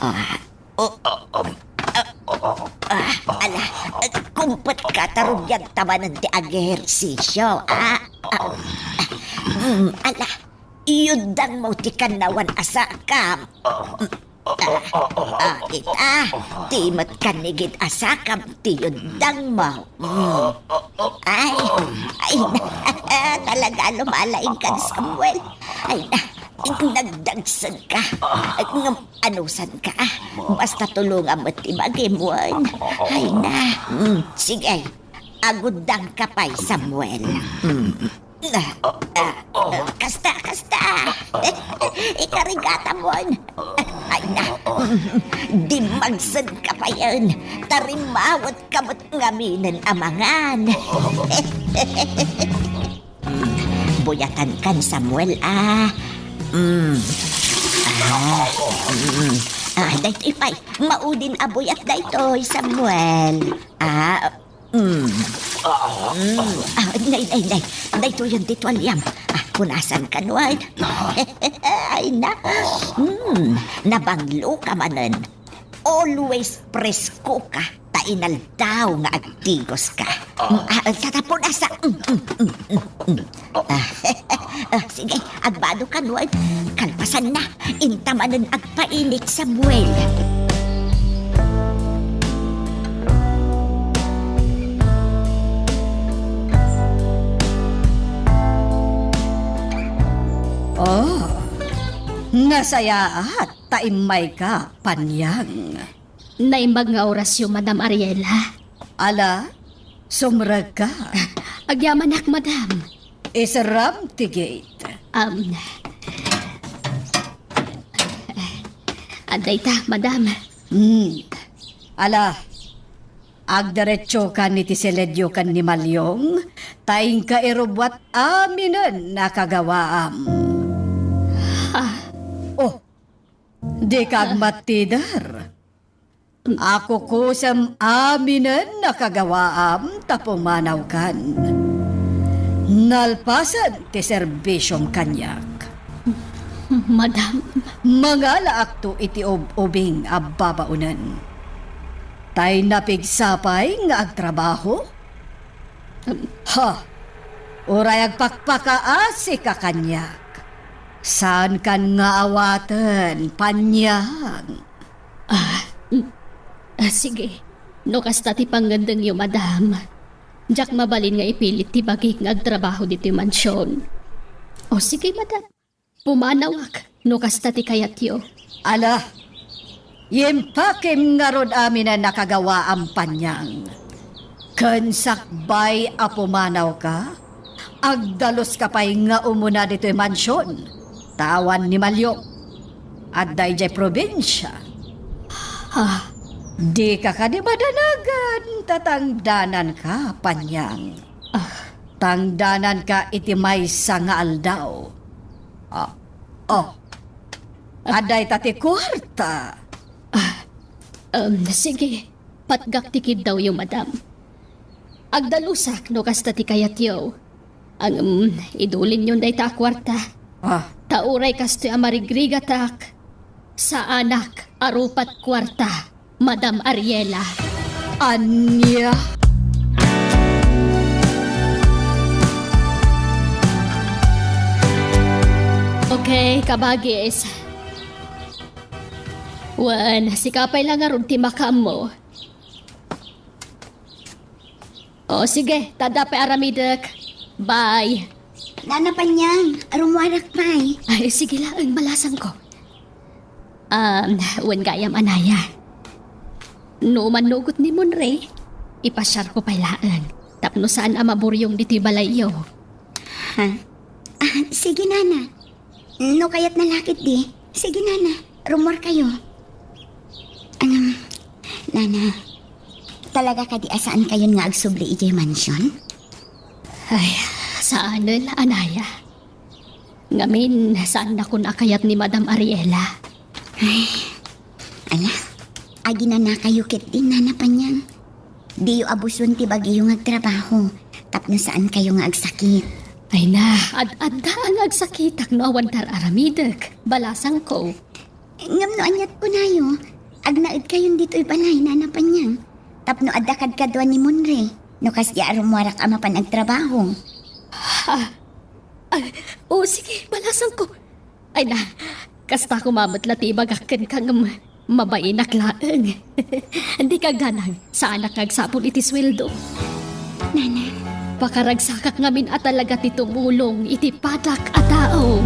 Ah, oh, oh, um, ah, oh, oh, ah, ala, eh, kumpetka ta rugiagta manen ti agehersisio, ah, ah, mm, ala, yuddangmo ti kannawan a sakam. Ah, ah, ita, ti met kanigit a sakam ti yuddangmo. Mm. Ay, ay, talaga lumalaingkan, Samuel. Ay na, nagdagsenka. Ngem anusanka, ah. Basta tulongam met ti bagim, wen. Ay na. Mm, sige. Aguddangka pay, Samuel. Mm. Ah, ah, ah, kasta, kasta. Ikarigatam, wen. Ay na. Dimmagsenka payen. Tarimawetka met ngaminen a mangan. Mm, buyatankan, Samuel, a. Mm. Ah, mm. Ah, daytoy pay. Maudin a buyat daytoy, Samuel. Ah, mm. Mm. Ah, nay, nay, nay. Daytoyen ti tualiam. Ah, Punasan ka, Noy. Ay na. Hmm, nabanglo ka manen. Always presko ka, ta inaldaw nga agtigos ka. Mm, ah, tata, punasa. Mm, mm, mm, mm, mm. Ah, ah, sige, agbado ka, Noy. Kalpasan na. Inta manen agpainit, Samuel. Oh, nasayaat ta immayka, Panyang. Naimbag nga orasyo, Madam Ariela. Ala, sumrekka. Agyamanak, Madam. Iserram ti gate. Um, adda ita, Madam. Hmm. Ala, agdiretsokan iti siledyo ken ni Malyong, ta inka irubbuat aminen a kagawaam. Ha? Oh, dika agmattider. Akukusem aminen a kagawaam ta pumanawkan. Nalpasen ti serbisiom kaniak. Madam. Mangalaakto iti ub-ubing a babaonen. Tay napigsa pay nga agtrabaho? Ha? Uray agpakpakaasika kaniak. Saankan nga awaten, Panyang. Ah, mm. Ah, sige. No kasta ti pangngandengyo, Madam, diak mabalin nga ipilit ti bagik nga agtrabaho ditoy mansion. O sige, Madam. Pumanawak no kasta ti kayatyo. Ala, impakim ngarud aminen a kagawaam, Panyang. Ken sakbay a pumanawka, agdaluska pay nga umuna ditoy mansion, ta awan ni Malyong. Adda idiay probinsia. Ah. Dika kadi madanagan, ta tangdananka, Panyang. Ah. Tangdananka iti maysa nga aldaw. Ah, oh. Adda ita ti kuarta. Ah, um, sige. Patgak ti kiddawyo, Madam. Agdalusak no kasta ti kayatyo. Ngem, idulinyon dayta a kuarta. Ah. Ta uray kastoy a marigrigatak, saanak a rupat kuarta. Madam Ariela. Ania? Okay, kabagis. Wen, sika pay la ngarud ti makaammo. O, sige, ta adda pay aramidek. Bye. Nana Panyang, rummuarak pay. Ay, sige laeng, balasangko. Um, wen gayam, anaya. No mannugot ni Monre, ipasiarko pay laeng. Tapno saan a maburyong ditoy balayyo. Ha? Ah, sige, Nana. No kayatna la ketdi. Sige, Nana. Rummuarkayo. Ngem, Nana, talaga kadi a saankayon nga agsubli idiay mansion? Ay, saanen, anaya. Ngamin, saannakon a kayat ni Madam Ariela. Ay, ala, aginanakayo ketdi, Nana Panyang. Diyo abuson ti bagiyo nga agtrabaho, tapno saankayo nga agsakit. Ay na, ad-adda nga agsakitak no awan tar-aramidek, balasangko. Ngem no aniat kunayo, agnaedkayon ditoy balay, Nana Panyang, tapno adda kadkaduan ni Monre, no kasdiay a rummuarak a mapan agtrabaho. Ah, ah, o sige, balasangko. Ay na, kasta koma met la ti ibagak kenka ngem mabainak laeng. Dika agdanag, saanak nga agsapul iti sueldo. Nana. Pakaragsakak ngamin a talaga ti tumulong iti padak a tao.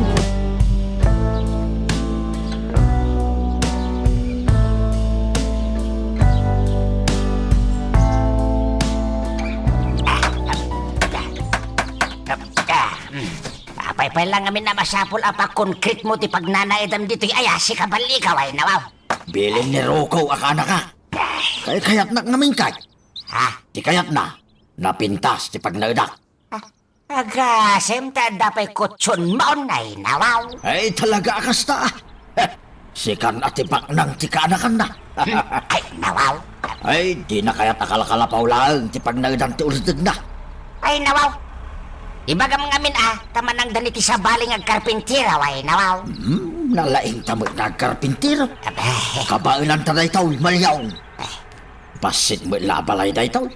Ah, mm. Apay pay la ngamin a masapul a pakonkritmo ti pagnanaedam ditoy ayasi, kabalikaw, ay nawaw. Bilin ni Rocco a kaanaka. Kay kayatnak ngamin kay. Ha? Ti kayatna, napintas ti pagnaedak. Ah, agasem ta adda pay kutson maon, ay nawaw. Ay, talaga a kasta. Sikan a ti baknang ti kaanakanna. Hmm, ay, nawaw. Ay, dina kayat a kalkalapaw laeng ti pagnaedan ti ultedna. Ay, nawaw. Ibagam ngamin a, ta manangdan iti sabali nga agkarpintero, ay nawaw. Hmm, nalaingta met nga agkarpintero. Abe. Kabaelanta daytoy, Maliaw. Eh. Bassit met la a balay daytoy.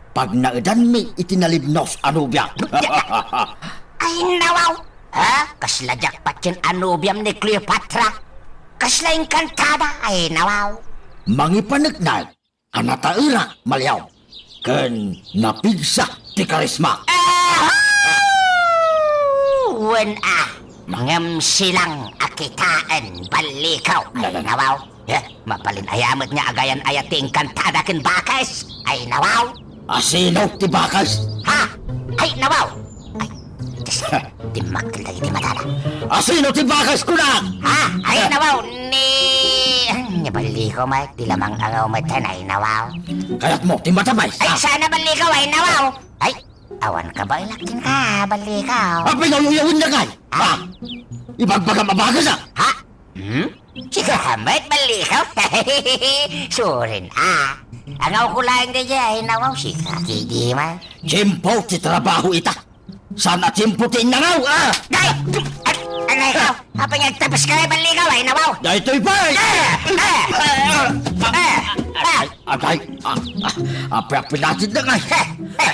Pagnaedanmi iti nalibnos a nobia. Ay, nawaw! Ha? Kasla jackpot ken a nobiam ni Cleopatra. Kasla engkantada, ay, nawaw. Mangipaneknek a nataerak, Maliaw, ken napigsa ti karisma. Aha! Wen a, ngem silang a kitaen, ballikaw. Ay, nawaw. Eh, mabalin aya met nga agayan-ayat ti engkantada ken bakes? Ay, nawaw! Asino ti bakes? Ha? Ay, nawaw! Ay, Diyos, dimmakkel dagiti matana. Asino ti bakes, kunak? Ha? Ay, nawaw! Ni, ni ballikaw met, ti lamang angaw met, ay, nawaw! Kayatmo ti matabay, Ay, ha? Sana ballikaw, ay, nawaw! Ay, awan ka ba ilaktin ka, ballikaw? Apay, nauyawin na kay? Ha? Ibagbagam a bakes, ha? Ha? Hmm? Sika met, ballikaw? Surin, ah. Angaw ko laeng daydiay, nawaw, sika, kidi man. Tiempo ti trabaho ita. Saan a tiempo ti innangaw, ah? Ay! Ay! Ay, ikaw! Apay nga agtapes ka, ballikaw, ay, nawaw? Daytoy pa, eh! Eh! Eh! Eh! Ah! Agay! Ah! Ah! Apay a pinatid na ngay! Eh! Eh!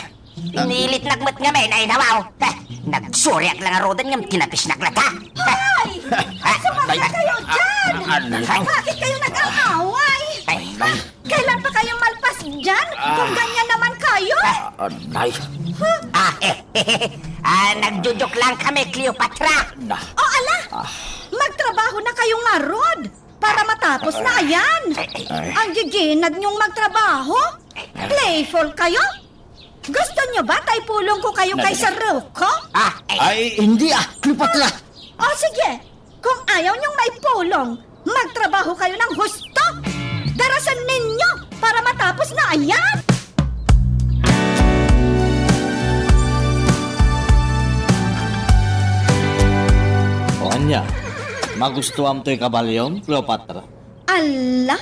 Inilitnak met ngamin, ay, nawaw. Eh, nagsuriak la ngaruden ngem tinapisnak latta. Hoy! Ay, sumakit kayo dyan! Ah, ah, ah, ah. Bakit kayo nag-aaway? Ay, ay. Kailan pa kayo malpas dyan? Ah. Kung ganyan naman kayo? Ah, nay. Huh? Ah, eh, ah, nagjo-joke lang kami, Cleopatra. Na. O, ala! Ah. Magtrabaho na kayo ngarud para matapos na yan. Ay. Ang giginad niyong magtrabaho? Playful kayo? Gusto niyo ba ta ipulong ko kayo kay Sir Ruko? Ah, eh. Ay, hindi ah, Cleopatra. O sige, kung ayaw niyong maipulong, magtrabaho kayo ng husto. Darasan ninyo para matapos na ayan. O anya, magustuam toy kabalyom, Cleopatra? Ala!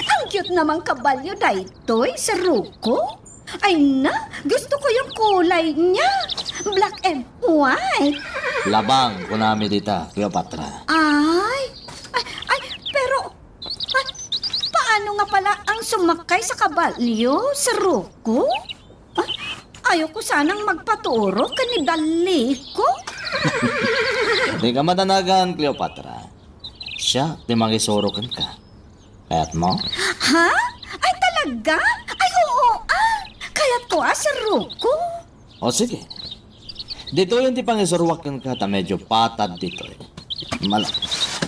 Ang cute namang kabalyo daytoy, Sir Ruko. Ay na, gusto ko yung kulay niya. Black and white. Labang, kunami dita, Cleopatra. Ay, ay, ay, pero, ay, paano nga pala ang sumakay sa kabalyo, Sir Ruko? Ah, ayoko sanang magpaturo ken ni balliko. Dika madanagan, Cleopatra. Siak ti mangisuro kenka. Kayatmo? Ha? Ay, talaga? Ay, oo, ah. Kayatko, ah, Sir Ruko. O, sige. Ditoyen ti pangisuruak kenka ta medyo patad ditoy. Mal-,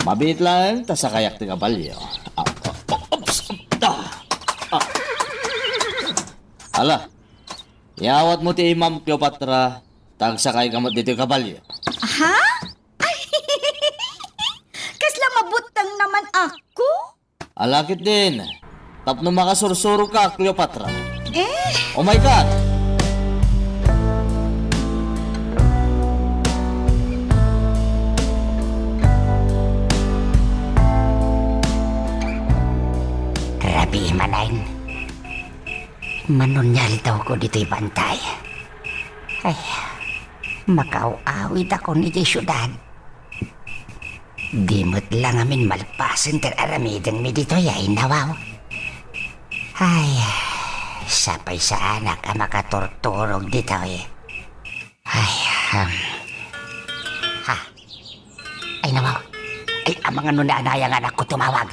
mabiit laeng ta sakayak ti kabalyo. Ah, ah, oops! Ah, ah. Ala, iyawatmo ti imam, Cleopatra, ta agsakayka met ditoy kabalyo. Ha? Ay, kasla mabutteng naman ako? Ala ketdin, tapno makasursuroka, Cleopatra. Eh? Oh my God! Rabii manen. Mano nga aldawko ditoy bantay. Ay, makaaw-awidakon idiay siudad. Di met la ngamin malpasen ti ar-aramidenmi ditoy, ay nawaw. Ay, sapay saanak a makaturturog ditoy. Ay, um, ha. Ay, nawaw. Ay, amangan no ni Anay nga anakko tumawag.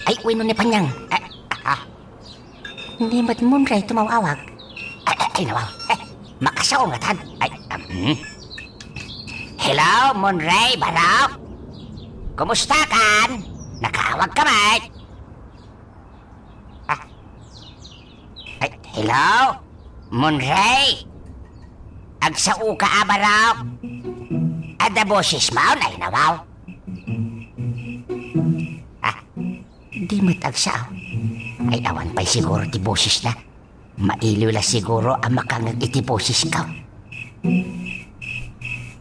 Ay, wenno ni Panyang. Ay, ah. Ni met Monray tumawawag. Ay, ay, ay, nawaw. Eh, makasao nga tan. Ay, um, hmm. Hello, Monray, Barok? Kumusta kan? Nakaawag ka met? Ah. Ay, hello? Monray? Agsao ka a, Barok? Adda boses mo, ay nawaw? Ah, di met agsao. Ay, awan pay siguro ti bosesna. Mailiw la siguro a makangeg iti bosesko.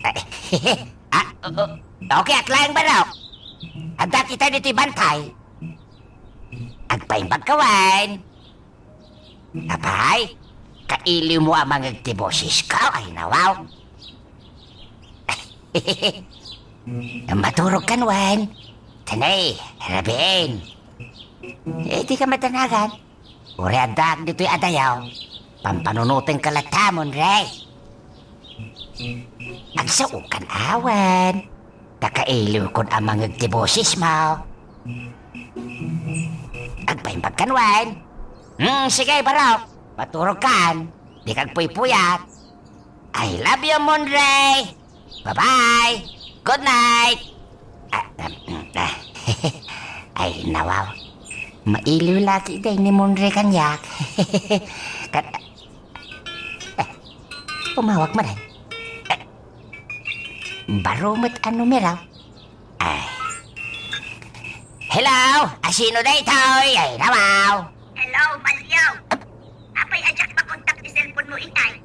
Ay, ah, o-, o-, okay, aklay, Barok. Adda kita ditoy bantay. Agpaimbag ka wen. Apay? Kailiwmo a mangeg ti bosesko, ay nawaw. Maturogkan wen. Tanay, rabiin. Eh, dika madanagan. Uray addaak ditoy adayo. Pampanunotenka latta, Monre. Agsaokan awan. Ta kailiwkon a mangeg ti bosesmo. Agpaimbagkan wen. Hmm, sige, barok. Maturogkan. Dika agpuypuyat. I love you, Monre. Bye-bye. Good night. Ah, um, um, ah. Ay, nawaw. Mailiw lagi day ni Monre kaniak. Kat-, eh, umawag man ay. Eh, baro met a numero. Ay. Hello? Asino daytoy? Ay, nawaw. Hello, Malyaw. Apay a diak makontak ti cellphone mo itay?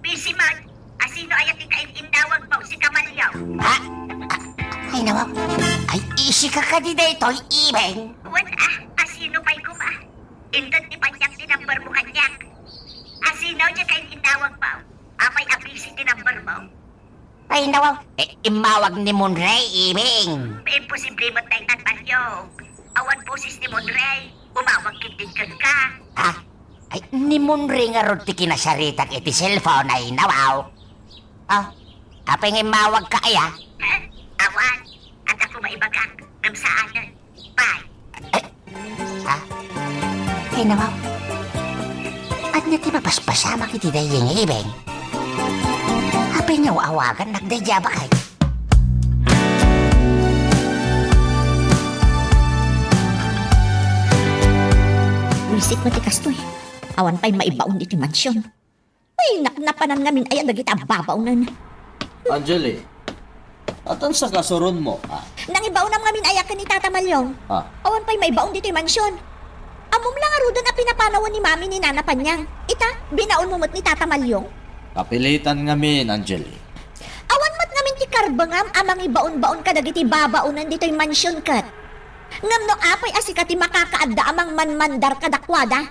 Busy man. Asino aya ti kain-innawag mo, si Kamalyaw? Ha? Ay, nawaw. Ay, isika kadi daytoy, Ibeng? Wen, ah, asino pay koma? Inted ti paniak ti number mo kaniak. Asino ti kain-innawag mo? Apay a busy ti number mo? Ay, nawaw. Eh, immawag ni Monre, Ibeng. Imposible met daytan, Malyaw. Awan boses ni Monre. Umawag ketdin kenka. Ha? Ay, ni Monre ngarud ti kinasaritak iti cellphone, ay nawaw. Ah, apay nga immawagka aya? Ha? Awan. Adda koma ibagak. Ngem saanen. Bye. Ay, ha? Ay, nawaw. Ania ti mapaspasamak iti dayeng, Ibeng? Apay nga awagannak daydi a baket? Buisit met ti kastoy. Awan pay maibaon iti mansion. Ay, napnapanan ngamin aya dagiti a babaonen. Angeli, atan sa kasuronmo, ah? Nangibaonam ngamin aya ken ni Tata Malyong. Ah. Awan pay maibaon ditoy mansion. Ammom la ngaruden a pinapanawen ni Mami ni Nana Panyang. Ita, binaonmo met ni Tata Malyong. Kapilitan ngamin, Angeli. Awan met ngamin ti karbengam a mangibaonbaon kadagiti babaonen ditoy mansion ket. Ngem no apay a sika ti makakaadda a mangmanmandar kadakuada?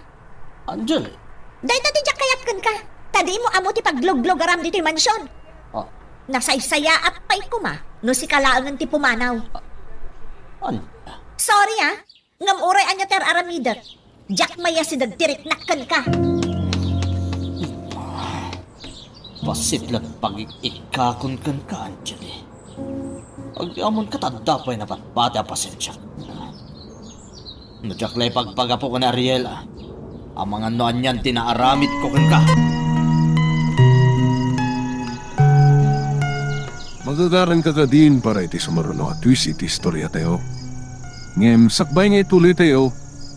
Angeli. Dayta ti diak kayat kenka. Ta dimo ammo ti pagluglugaram ditoy mansion. Ah. Nasaysayaat pay koma no sika laengen ti pumanaw. Ah. Ania? Sorry, ah. Ngem uray ania ti ar-aramidek, diak mayasideg ti riknak kenka. Pasiplek pagik-ikkakon kenka, Angeli. Agyamankata, adda pay nabatbati a pasensiak. No diak la ipagpagapu ken Ariel, a, amangan no anian ti naaramidko kenka. Magagaranka kadin para iti sumaruno a twist iti istoriatayo. Ngem sakbay nga ituloytayo,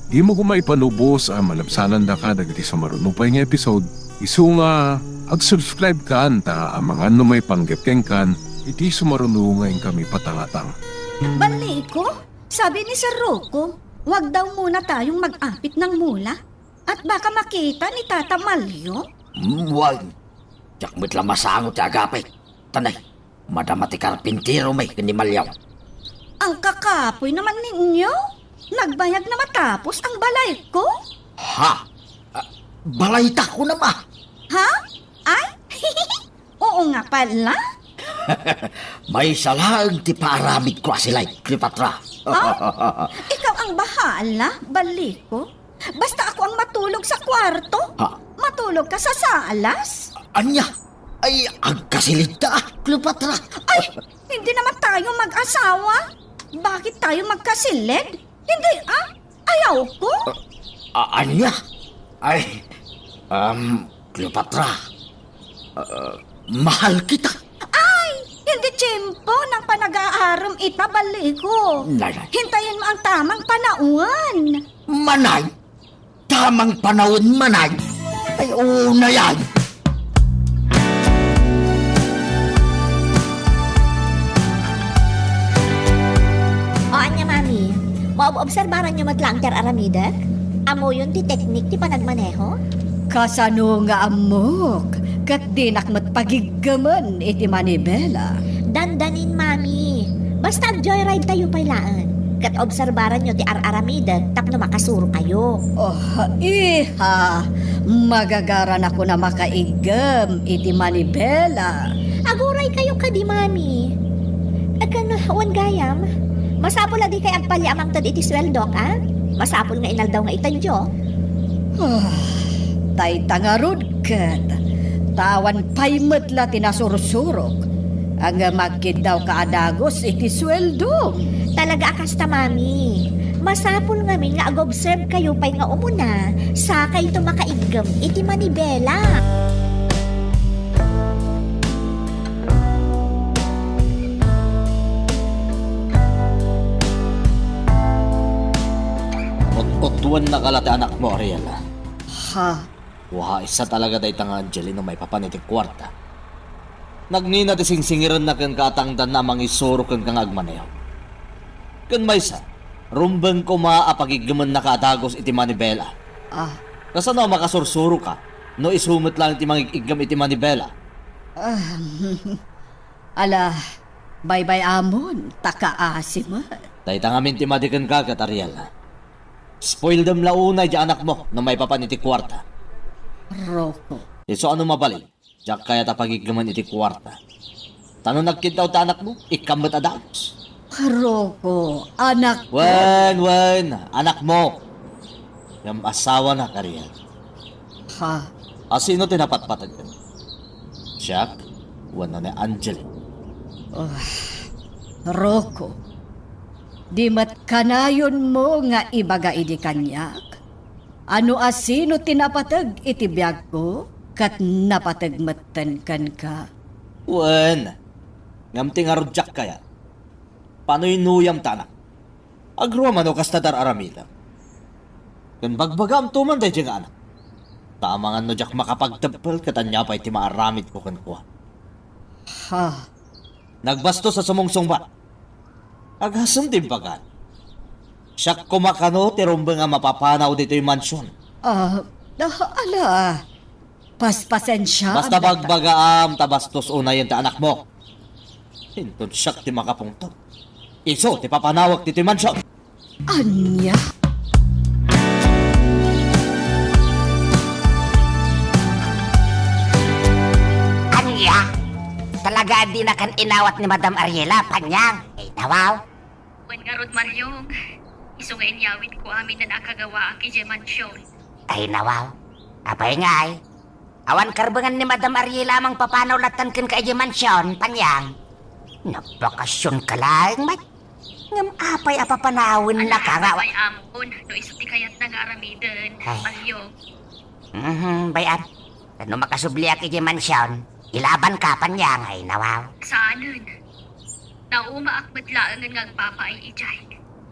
dimo koma ipanubos a malabsanandaka dagiti sumaruno pay nga episode, isu nga ag-subscribe kan ta amangan no maipanggep kenkan iti sumaruno nga inkami patangatang. Balliko, sabi ni Sir Rocco, wag daw muna tayong mag-apit ng mula at baka makita ni Tata Malyong. Hmm, wen. Diak met la masango ti agapit. Tanay, madama ti karpintero met ken ni Malyong. Ang kakapoy naman ninyo! Nagbayag na matapos ang balay ko? Ha? Ah, balayta kunam, ah. Ha? Ay? Oo nga pala. Maysa laeng ti paaramidko a silay, Cleopatra. Ah? Ikaw ang bahala, Balliko. Basta ako ang matulog sa kwarto. Ha? Matulog ka sa salas? Ania? Ay, agkasilidta, ah, Cleopatra. Ay, hindi naman tayo mag-asawa. Bakit tayo magkasilid? Hindi, ah. Ayaw ko. Ah, ania? Ay, um, Cleopatra. Ah, mahal kita. Ay, hindi tiyempo ng panag-aarum ita, Balliko. Nay, nay. Hintayin mo ang tamang panahon. Manay? Tamang panahon manay? Ay, oo na yan. O, ania, Mami? Maob-obserbaran nyo met laeng ti ar-aramidek? Ammoyon ti teknik ti panagmaneho? Kasano nga ammok? Ket dinak met pagiggemen iti manibela. Dandanin, Mami. Basta ag-joyride tayo pay laeng. Ket obserbaran nyo ti ar-aramidek tapno makasuro kayo. Oh, iha! Magagaranakon a makaiggem iti manibela. Aguraykayo kadi, Mami. Ken wen gayam, masapul a dikay agpalya a mangted iti sueldok, a? Masapul nga inaldaw nga itedyo. Ah, dayta ngarud ket, ta awan pay met la ti nasursurok. Ngem agkiddawka a dagus iti sueldom. Talaga a kasta, Mami. Masapul ngamin nga ag-observe kayo pay nga umuna, sakayto makaiggem iti manibela. Ut-utwennaka la ti anakmo, Ariela. Ha? Wa, issa talaga dayta nga Angelino maipapan iti kuarta. Nagnina ti singsingirenna kenka a tangdanna a mangisuro kenka nga agmaneho. Ken maysa, rumbeng koma a pagiggemmennaka a dagus iti manibela. Ah. Kasano a makasursuroka no isu met laeng ti mangig-iggem iti manibela? Ah, ala, baybay-amon, ta kaasi met. Dayta ngamin ti madi kenka ket, Ariela. Spoildem la unay ti anakmo no maipapan iti kuarta. Rocco. Isu a no mabalin, diak kayat a pagiggemen iti kuarta. Ta no nagkiddaw ti anakmo, ikkam met a dagus. Rocco, anak. Wen, wen, anakmo. Ngem asawanak, Ariel. Ha? A sino ti napatpateg? Siak wenno ni Angeli? Ah, Rocco, di met kanayonmo nga ibaga idi kaniak a no asino ti napateg iti biagko ket napateg metten kenka? Wen, ngem ti ngarud diak kayat, panuynuyam ta anak. Agruam a no kasta ti ar-aramidem. Ken bagbagaamto man daydiay nga anak. Ta amangan no diak makapagteppel ket ania pay ti maaramidko kenkuana. Ha? Nagbastos a sumungsungbat. Agasem ti imbagam. Siak koma kano ti rumbeng a mapapanaw ditoy mansion. Ah, ah, ala. Paspasensiaam. Basta bagbagaam ta bastos unayen ti anakmo. Inton siak ti makapungtot, isu ti papanawek ditoy mansion. Ania? Ania? Talaga a dinakan inawat ni Madam Ariela, Panyang? Ay, nawaw. Wen ngarud, Malyong, isu nga inyawidko amin a kagawaak idiay mansion. Ay, nawaw. Apay ngay? Awan karbengan ni Madam Ariela a mangpapanaw lattan kenka idiay mansion, Panyang? Nabakasionka laeng met. Ngem apay a papanawennaka nga awa- Ay, amon, no isu ti kayatna nga aramiden, Ay. Malyong. Mhm, bay-am. Ket no makasubliak idiay mansion, ilabanka, Panyang, ay nawaw. Saanen. Naumaak met laengen nga agpapaay idiay.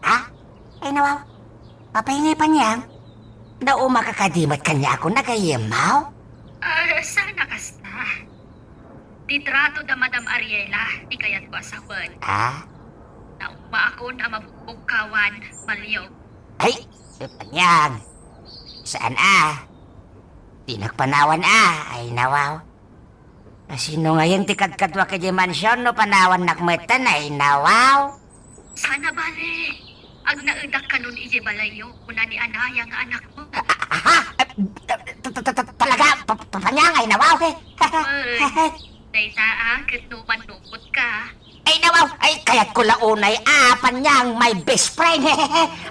Ha? Ay nawaw. Apay ngay, Panyang? Naumaka kadi met kaniak a nagayemaw? Ah, saan a kasta? Ti trato da Madam Ariela, ti kayatko a sawen. Ah? Naumaakon a mabugbog kawan, Malyong. Ay, Panyang. Saan a? Dinak panawan a, ay nawaw. Asino ngayen ti kadkaduak idiay mansion no panawannak metten, ay nawaw? Sana bale, agnaedak kanon idiay balayyo, kuna ni Anaya nga anakmo. Ah, ah, ta-, ta-, ta-, ta-, talaga, pa-, pa-, Panyang, ay nawaw, eh. Wen, dayta a, ket no mannukot ka. Ay, nawaw, ay, kayatko la unay a, Panyang, my best friend.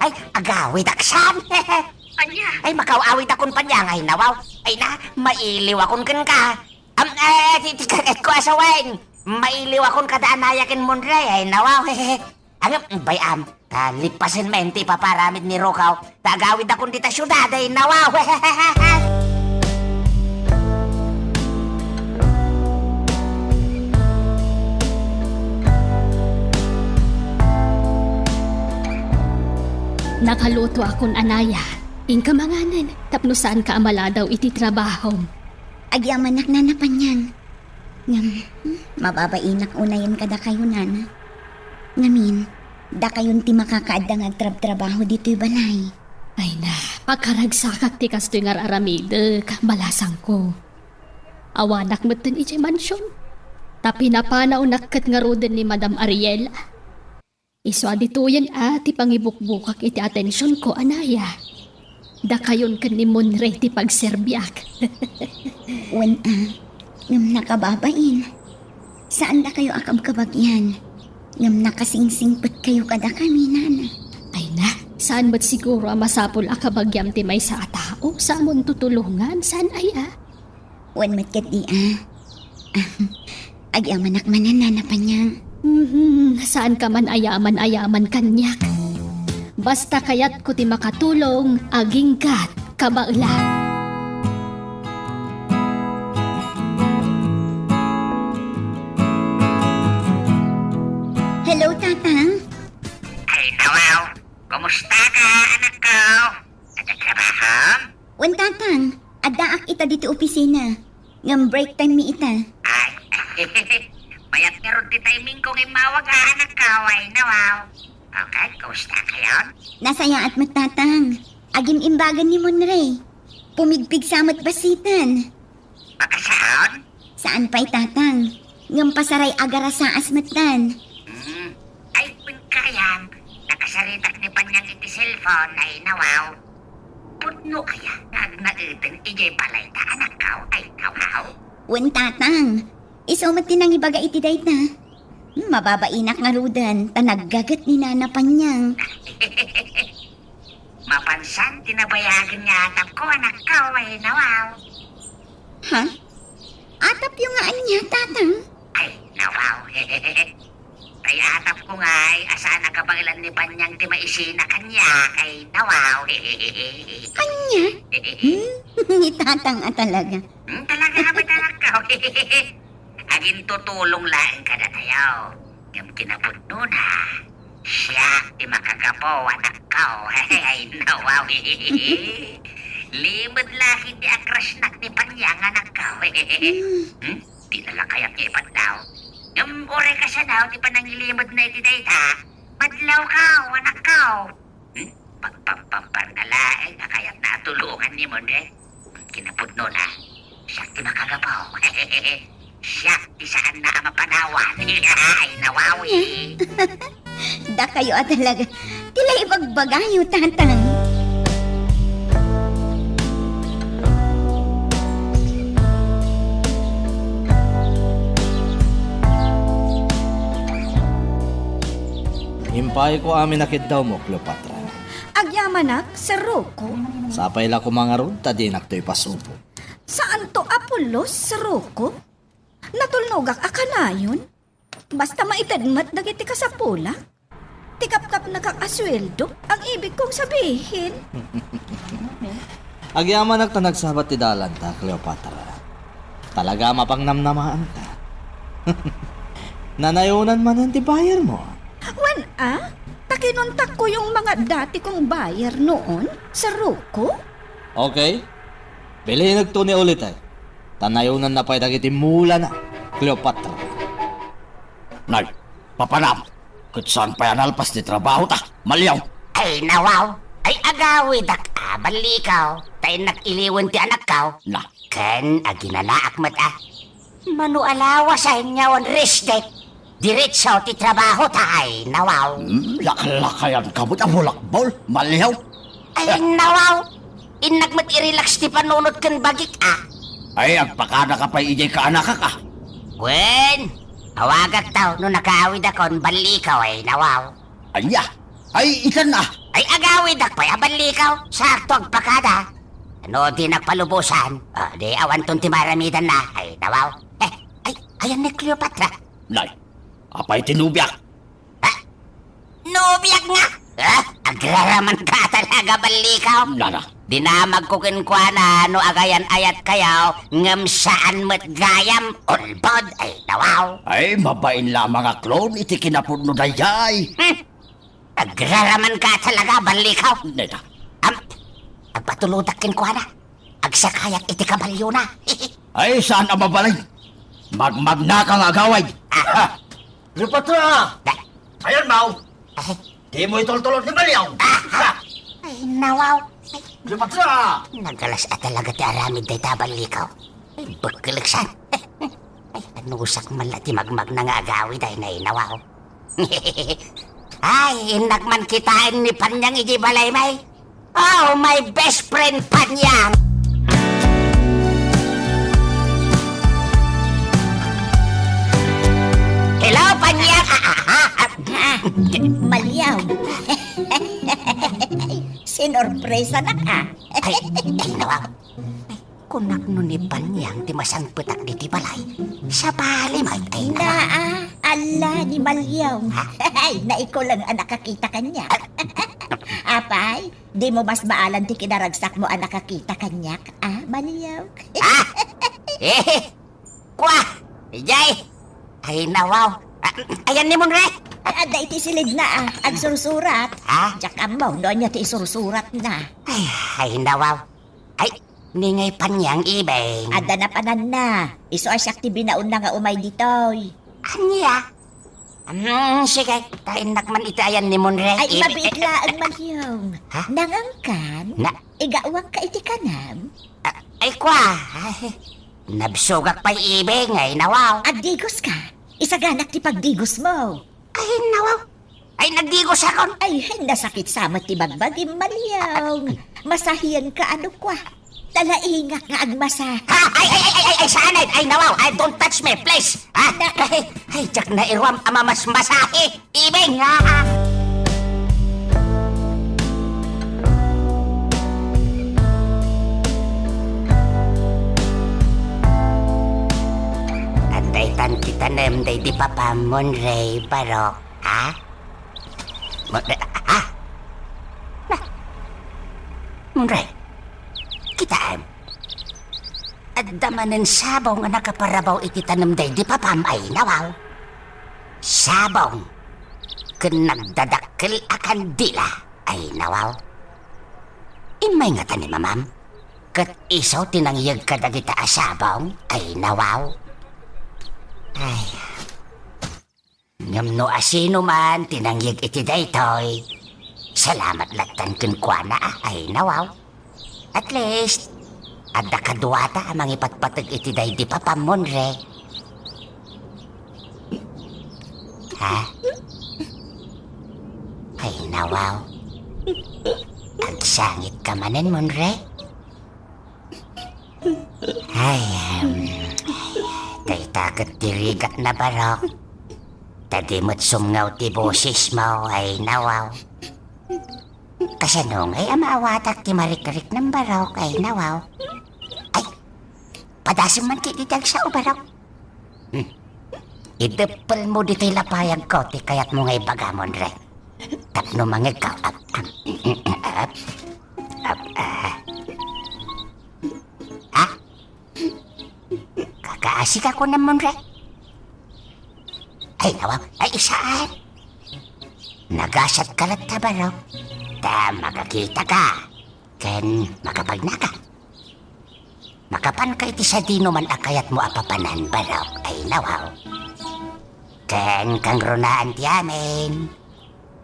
Ay, agawidak san. Ania? Ay, makaw-awidakon, Panyang, ay nawaw. Ay na, mailiwakon kenka. Am, eh, ti, ti, kayatko a sawen. Mailiwakon kada Anaya ken Monray, ay nawaw. Angem, bay-am, ta lipasen met ti ipaparamid ni Rokaw, ta agawidakon dita siudad, ay nawaw. Nakalutoakon, Anaya. Inka manganen, tapno saanka a maladaw iti trabahom. Agyamanak, Nana Panyang. Ngem, hmm, mababainak unayen kadakayo, Nana. Ngamin, dakayon ti makakaadda nga agtrabtrabaho ditoy balay. Ay na, pakaragsakak ti kastoy nga ar-aramidek, balasangko. Awanak metten idiay mansion. Ta pinapanawnak ket ngaruden ni Madam Ariela. Isu a ditoyen a ti pangibukbukak iti atensionko, Anaya. Dakayon ken ni Monre ti pagserbiak. Wen a, ngem nakababain. Saandakayo a kabkabagyan. Ngem nakasingsingpetkayo kadakami, nana. Ay na, saan met siguro a masapul a kabagiam ti maysa a tao, sa ammon tutulongan, saan aya? Wen met ketdi a. Agyamanak manen, nana Panyang. Mhm, saanka man a yaman-ayaman kaniak. Basta kayatko ti makatulong, aginggat, kabaelan. Hello, Tatang. Ay, nawaw. Kumusta ka, anak ko? Nagtatrabahom? Wen, Tatang. Addaak ita ditoy opisina. Ngem break time mi ita. Ay, mayat ngarud ti timing ko nga immawag a, anak ko, ay nawaw. Okay, kumusta kayon? Nasayaat met, Tatang. Agim-imbagan ni Monre. Pumigpigsa met bassitan. Pakasaon? Saan pay, Tatang. Ngem pasaray agarasaas metten. Hmm. Ay, wen gayam, nakasaritak ni Panyang iti cellphone, ay nawaw. Pudno aya nga agnaeden idiay balayta, anak ko, ay nawaw. Wen, Tatang. Isu met ti nangibaga iti dayta. Mababainak ngaruden ta naggaget ni Nana Panyang. Mapansan ti nabayagen nga atapko, anak ko, ay nawaw. Ha? Atapyo nga ania, Tatang? Ay, nawaw. Tay atapko ngay a saan a kabaelan ni Panyang ti maisina kaniak, ay nawaw. Ania? Hmm? Ni Tatang a talaga. Hmm, talaga met, anak ko. Agintutulong laeng kadatayo. Ngem kinapudnona, siak ti makagapu, anak ko. Ay, nawaw. Limed la ket ti a-crushnak ni Panyang, anak ko. Hmm? Hmm? Di na la kayat nga ipadlaw. Ngem uray kasano ti panangilimedna iti dayta, madlawko, anak ko. Hmm? Pagpampamparna laeng a kayatna a tulongan ni Monre. Kinapudnona, siak ti makagapu. Siak ti saanna a mapanawan. Ay, nawaw. Dakayo a talaga. Ti la ibagbagayo, Tatang. Impayko amin a kiddawmo, Cleopatra. Agyamanak, Sir Rocco. Sapay la koma ngarud ta dinakto ipasubo. Saanto a pulos, Sir Rocco? Natulnogak a kanayon. Basta maited met dagiti kasapulak. Ti kapkapnakak a sueldo, ang ibig kong sabihin. Agyamanak ta nagsabat ti dalanta, Cleopatra. Talaga a mapangnamnamaanka. Nanayonan manen ti buyer mo. Wen a, ta kinuntakko yung mga dati kong buyer noon, Sir Rocco. Okay. Bilinegto ni Ulite. Ta nayonanna pay dagiti mulana, Cleopatra. Nay, papanam, ket saan pay a nalpas ti trabahota, Maliaw? Ay, nawaw. Ay, agawidak a, ballikaw. Ta innak iliwen ti anakkaw. Na. Ken aginanaak met a. Mano a lawasen nga on rest day. Diretso ti trabahota, ay, nawaw. Hmm, laklakayanka met a bulakbol, Maliaw. Ay, nawaw. Innak met i-relax ti panunot ken bagik a. Ay, agpakadaka pay idiay kaanakak a. Wen, awagakto no nakaawidakon, ballikaw, ay, nawaw. Ania? Ay, itan a. Ay, agawidak pay a, ballikaw. Sakto agpakada. No dinak palubosan, o, di awanton ti maramidanna. Ay, nawaw. Eh, ay, ayan ni Cleopatra. Nay, apay ti nobiak? Ha? Nobiak nga? Ha? Agraramanka talaga, ballikaw. Nana. Dinamagko kenkuana no agayan-ayatkayo, ngem saan met gayam, ulbod, ay, nawaw. Ay, mabain lamang a clone iti kinapudno dayay. Hmm. Agraramanka talaga, ballikaw. Neta. Am, agpatulodak kenkuana. Agsakayak iti kabalyona. Ay, saan a mabalin? Magmagnaka nga agawid. Ah. Cleopatra! Da- Ayan, Mau. Ay. Di mo itultulot ni Maliaw. Ah. Ha? Ay, nawaw. Ay, Cleopatra! Nagalas a talaga ti aramid dayta, ballikaw. Ay, bekkeleksan. Ay, anusak man la ti magmagna nga agawid, ay, nay, nawaw. Ay, innak man kitaen ni Panyang iti balay, may. Oh, my best friend, Panyang! Hello, Panyang! Ah, ah, ah, ah. Ah, Maliaw. Sinorpresa na ka. Ay, ay, nawa. Kunak no ni Panyang ti masangpetak diti balay. Sabali met ay na. Naa, ala ni Maliaw. Ha? Ay, naikulang a nakakita kaniak. Apay, dimo mas maalan ti kinaragsakmo a nakakita kaniak, a, Maliaw? Ah! Eh! Kwa! Ijay! Ay, nawaw. Ah, ayan ni Monre? Ay, adda iti silidna, a. Agsursurat. Ha? Diak ammo no ania ti isursuratna. Ay, ay, nawaw. Ay, ni ngay Panyang, Ibeng. Adda napananna. Isu a siak ti binaonna nga umay ditoy. Ania? Hmm, sige, ta innak man iti ayan ni Monre. Ay, Ibeng. Mabiit laeng, Maliaw. Ha? Nangangkan? Na? Igawangka iti kanam? Ah, ay, kwa. Ay, nabsogak pay, Ibeng, ay, nawaw. Agdigoska. Isaganak ti pagdigosmo. Ay, nawaw. Ay, nagdigosakon. Ay, nasakit sa met ti bagbagim, Maliaw. Masahianka, ano kwa? Talaingak nga agmasa. Ha? Ay, ay, ay, ay, ay, saan ay? Ay, nawaw. Ay, don't touch me, please. Ha? Na- Ay, ay, diak nairuam a mamasmasahe. Ibeng, ha? Adda itan ti tanem daydi papam, Monre, Barok, ha? Monre, ha? Na, Monre, kitaem. Adda manen sabong a nakaparabaw iti tanem daydi papam, ay nawaw. Sabong ken nagdadakkel a kandila, ay nawaw. Immay ngata ni mamam, ket isu ti nangyeg kadagita a sabong, ay nawaw. Ay. Ngem no asino man ti nangyeg iti daytoy, salamat lattan kenkuana, ay nawaw. At least, adda kaduata a mangipatpateg iti daydi papam, Monre. Ha? Ay, nawaw. Agsangitka manen, Monre? Ay, em, dayta ket ti rigatna, Barok. Ta di met sumngaw ti bosesmo, ay nawaw. Kasano ngay a maawatak ti marikriknam, Barok, ay nawaw? Ay, padasem man ketdi ti agsao, Barok. Hmm. Ideppelmo ditoy lapayagko ti kayatmo nga ibaga, Monre. Tapno mangegko. Ap, ap, ap, ap, ah. Ha? Kakaasika kunam, Monre? Ay, nawaw. Ay, saan? Nagasatka latta, Barok. Ta makakitaka ken makapagnaka. Makapanka iti sadinoman a kayatmo a papanan, Barok, ay nawaw. Ken kangrunaan ti amin,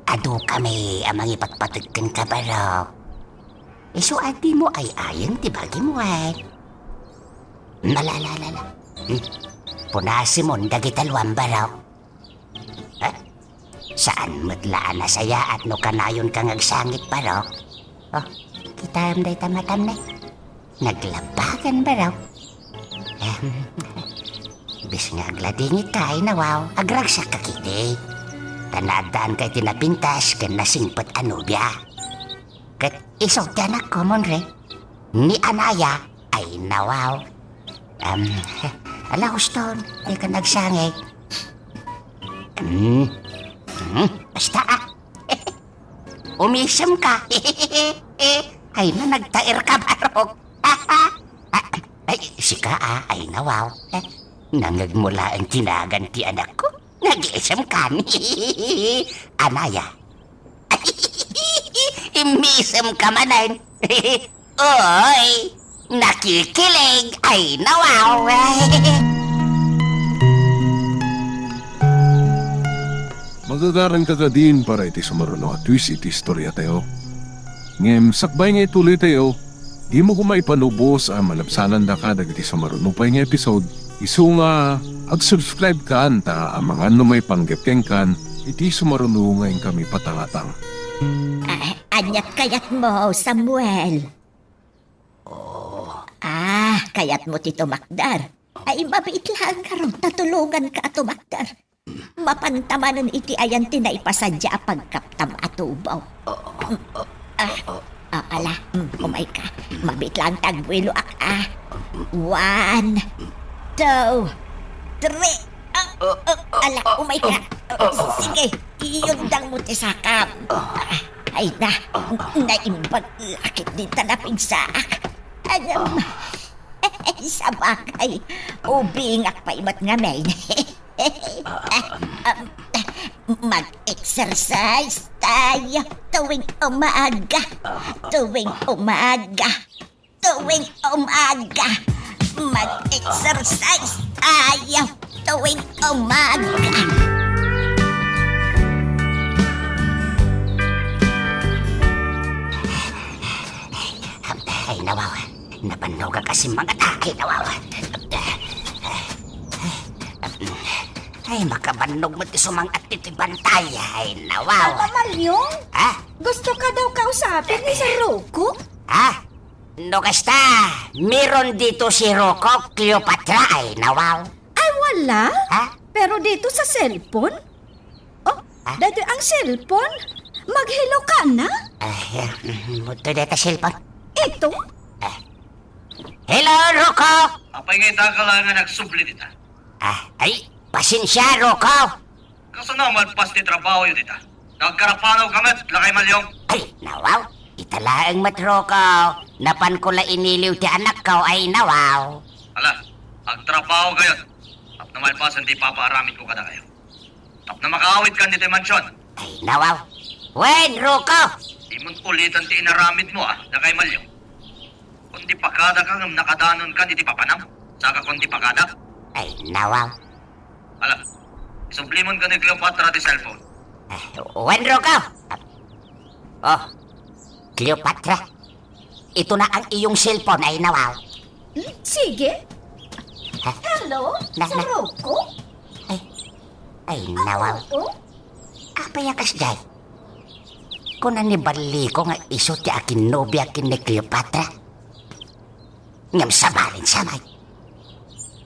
adukami a mangipatpateg kenka, Barok. Isu a dimo ay-ayen ti bagim wen. Malalalala. Hmm. Punasimon dagita luam, Barok. Eh? Saan met la a nasayaat no kanayonka nga agsangit, Barok? Oh, kitaem dayta matam ne. Naglabagan, Barok. Em, bis nga agladingitka, ay nawaw, agragsakka ketdi. Ta naaddaanka iti napintas ken nasingpet a nobia. Ket isu ti anakko, Monre. Ni Anaya, ay nawaw. Em, ala, huston, dika agsangit. Hmm. Hmm, basta, ah. Umisemka. Ay, na, nagtaerka, Barok. Ay, sika, ah, ay nawaw. Eh, nangegmo laeng ti nagan ti anakko. Nagisemkan. Anaya. Umisemka manen. Oy, nakikilig. Ay, nawaw. Magagaranka kadin para iti sumaruno a twist iti istoriatayo. Ngem sakbay nga ituloytayo, dimo koma ipanubos a malabsanandaka dagiti sumaruno pay nga episode. Isu nga, ag-subscribe kan ta amangan no maipanggep kenkan iti sumaruno nga inkami patangatang. Ah, Ania't kayatmo, Samuel? Ah, kayatmo ti tumakder? Ay, mabiit laeng ngarud ta tulonganka a tumakder. Mapanta manen iti ayan ti naipasadia a pagkaptam a tubo. Ah, ah, ala, mm, umayka. Mabiit laeng ti agbueloak, ah. One, two, three. Ah, ah, ala, umayka. Ah, sige, iyundangmo ti sakam. Ah, ay na, naimbag lakit din ta napigsaak. Agam, sabagay, ubingak pay met ngamin. Mag-exercise tayo tuwing umaga. Tuwing umaga. Tuwing umaga. Mag-exercise tayo tuwing umaga. Ay, nawaw. Nabannogak a simmangat. Ay, nawaw. Ay, makabannog met ti sumang-at ti bantay. Ay, nawaw. Papa Malyong? Ha? Gusto ka daw kausapin ni Sir Rocco? Ha? No kasta, meron dito si Rocco, Cleopatra, ay, nawaw. Ay, wala. Ha? Pero dito sa cellphone? Oh, ah? Daytoy ang cellphone? Mag-hello ka na? Ay, mm, muto deta cellphone. Ito? Ah. Hello, Rocco! Apay nga ita ka lang nga nagsubli dita? Ah, ay, pasensia, Rocco! Kasano a malpas ti trabaho yo dita? Nagkarapanaw ka met, Lakay Malyong? Ay, nawaw. Ita laeng met, Rocco. Napan ko la iniliw ti anakko, ay nawaw. Ala, agtrabaho kayo. Tapno malpasen ti ipapaaramid ko kadakayo. Tapno makaawid kan ditoy mansion. Ay, nawaw. Wen, Rocco! Di mo ulitan ti inaramid mo, ah, Lakay Malyong. Kundi pakada ka ngem nakadanon ka ditoy papanam. Saka kundi pakada. Ay, nawaw. Ala, isublimon ken ni Cleopatra ti cellphone. Ah, wen, Rocco. Oh, Cleopatra, ito na ang iyong cellphone, ay nawaw. Hmm, sige. Ha? Hello, Na, Sir na. Rocco? Ay, ay, nawaw. Oo? Apay a kasdiay? Kuna ni Balliko nga isu ti akinnobiak ken ni Cleopatra. Ngem sabali sa met.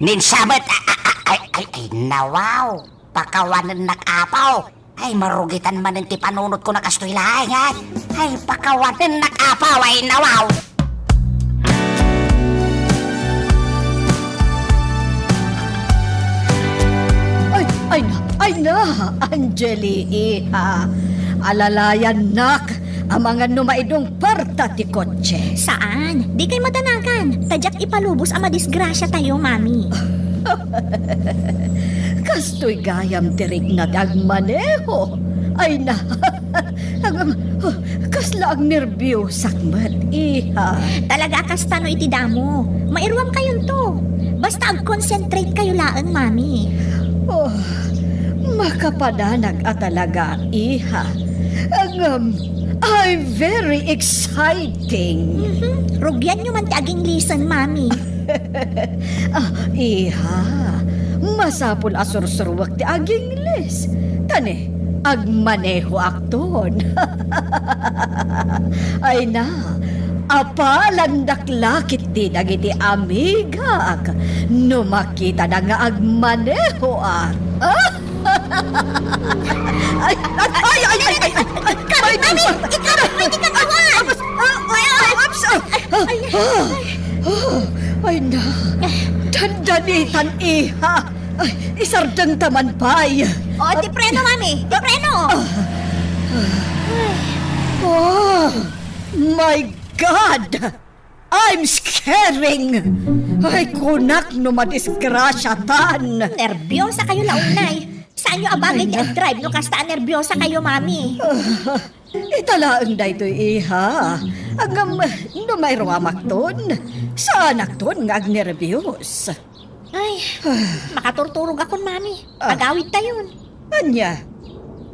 Ni sa met, a-, a-, a-, ay, ay, ay, nawaw. Pakawanennak, Apo. Ay, marugitan manen ti panunotko a kastoy laeng, ay. Ay, pakawanennak, Apo, ay, nawaw. Ay, ay na, ay na, Angeli, iha. Alalayannak, amangan no maidong parta ti kotse. Saan? Dikay madanagan. Ta diak ipalubos a madisgrasiatayo, Mami. Kastoy gayam ti rikna ti agmaneho. Ay na. Agam, kasla agnerbiosak met, iha. Talaga a kasta no iti damo. Mairuamkayonto. Basta agconcentrate kayo laeng, Mami. Oh, makapadanag a talaga, iha. Agam, I'm very exciting. Mhm. Rugianyo man ti aginglisen, Mami. Ah, iha, masapul a sursuruek ti agingles. Ta ne, agmanehoakton. Ay na, apalandak la ketdi dagiti amigak no makitada nga agmanehoak. Ah! Ay, ay, ay, ay, ay, ay, ay, Mami, ikaw, pwede kang awan! Ay, ay, ay, ay, ay, ay, ay, ay, na. Dandanitan, iha. Ay, isardeng ta man pay. Oh, ti preno, Mami. Ti preno. Oh, my God! I'm scaring! Ay, kunak no madisgrasiatan! Nerbiosa kayo, launay. Saanyo a bagay ti agdrive no kasta a nerbiosa kayo, Mami? Ah, ita laeng daytoy, iha. Agam, no mairuamakton, saanakton nga agnerbios. Ay, makaturturog akon, Mami. Ah. Agawid tayon. Ania?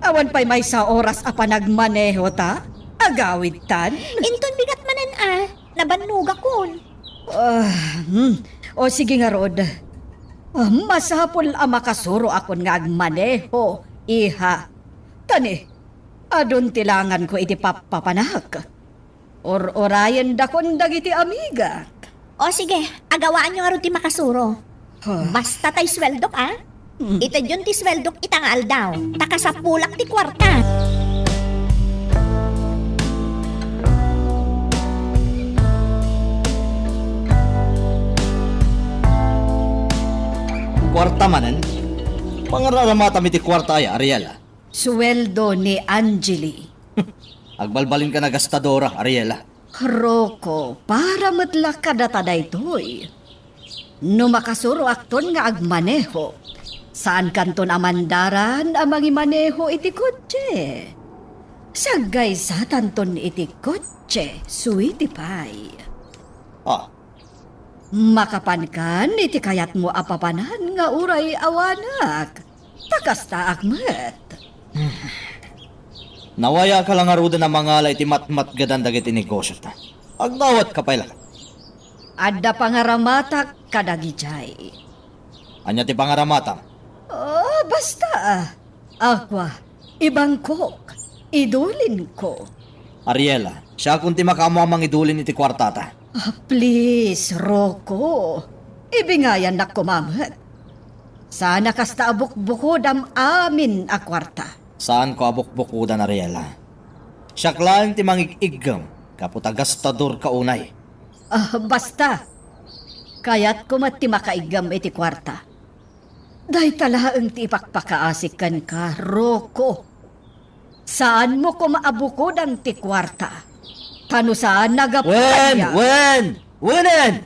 Awan pay maysa oras a panagmaneho ta? Agawid tan? Inton bigat manen a, nabannogakon. Ah, hmm. O sige ngarud. Ah, masapul a makasuroakon nga agmaneho, iha. Ta ne, Adun ti langanko iti pappapanak. Ur-urayendakon dagiti amigak. O sige, agawaanyo ngarud ti makasuro. Huh. Basta tay sueldok, a? Mm. Itedyon ti sueldok ita nga aldaw, ta kasapulak ti kuarta. Kuarta manen? Pangararamatam iti kuarta aya, Ariela? Sueldo ni Angeli. Agbalbalinka a gastadora, Ariela. Rocco, para met la kadata daytoy. No makasuroakton nga agmaneho, saankanton a mandaran a mangimaneho iti kotse. Saggaysatanton iti kotse, sweetie pie. Ah. Makapankan iti kayatmo a papanan nga uray awanak. Ta kastaak met. Nawayatka la ngaruden a mangala iti matmatgedan dagiti negosiota. Agdawatka pay la. Adda pangaramatak kadagijay. Ania ti pangaramatam? Oh, basta. Aqua, ibangkok, idulinko. Ariela, siakon ti makaammo a mangidulin iti kuartata. Ah, please, Rocco. Ibingayannak koma met. Sana kasta a bukbukodam amin a kuarta. Saanko a bukbukodan, Ariela. Siak laeng ti mangig-iggem, gapu ta gastadorka unay. Ah, basta. Kayatko met ti makaiggem iti kuarta. Dayta laeng ti ipakpakaasik kenka, Rocco. Saanmo koma a bukodan ti kuarta. Ta no saan, nagapkan Wen! ya. Wen! Wenen!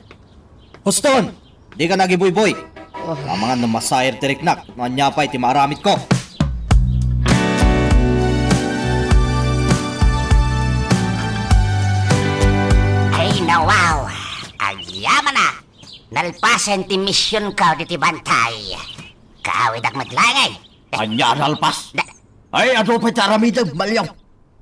Huston! Dika nagibuyboy. Oh. Amangan no masayr ti riknak, no ania pay ti maaramidko. Ay, nawaw! Agyamanak! Nalpasen ti misionko diti bantay. Kaawidak met laeng, ay. Ania a nalpas? Da- Ay, adu pay ti aramidem, Maliaw.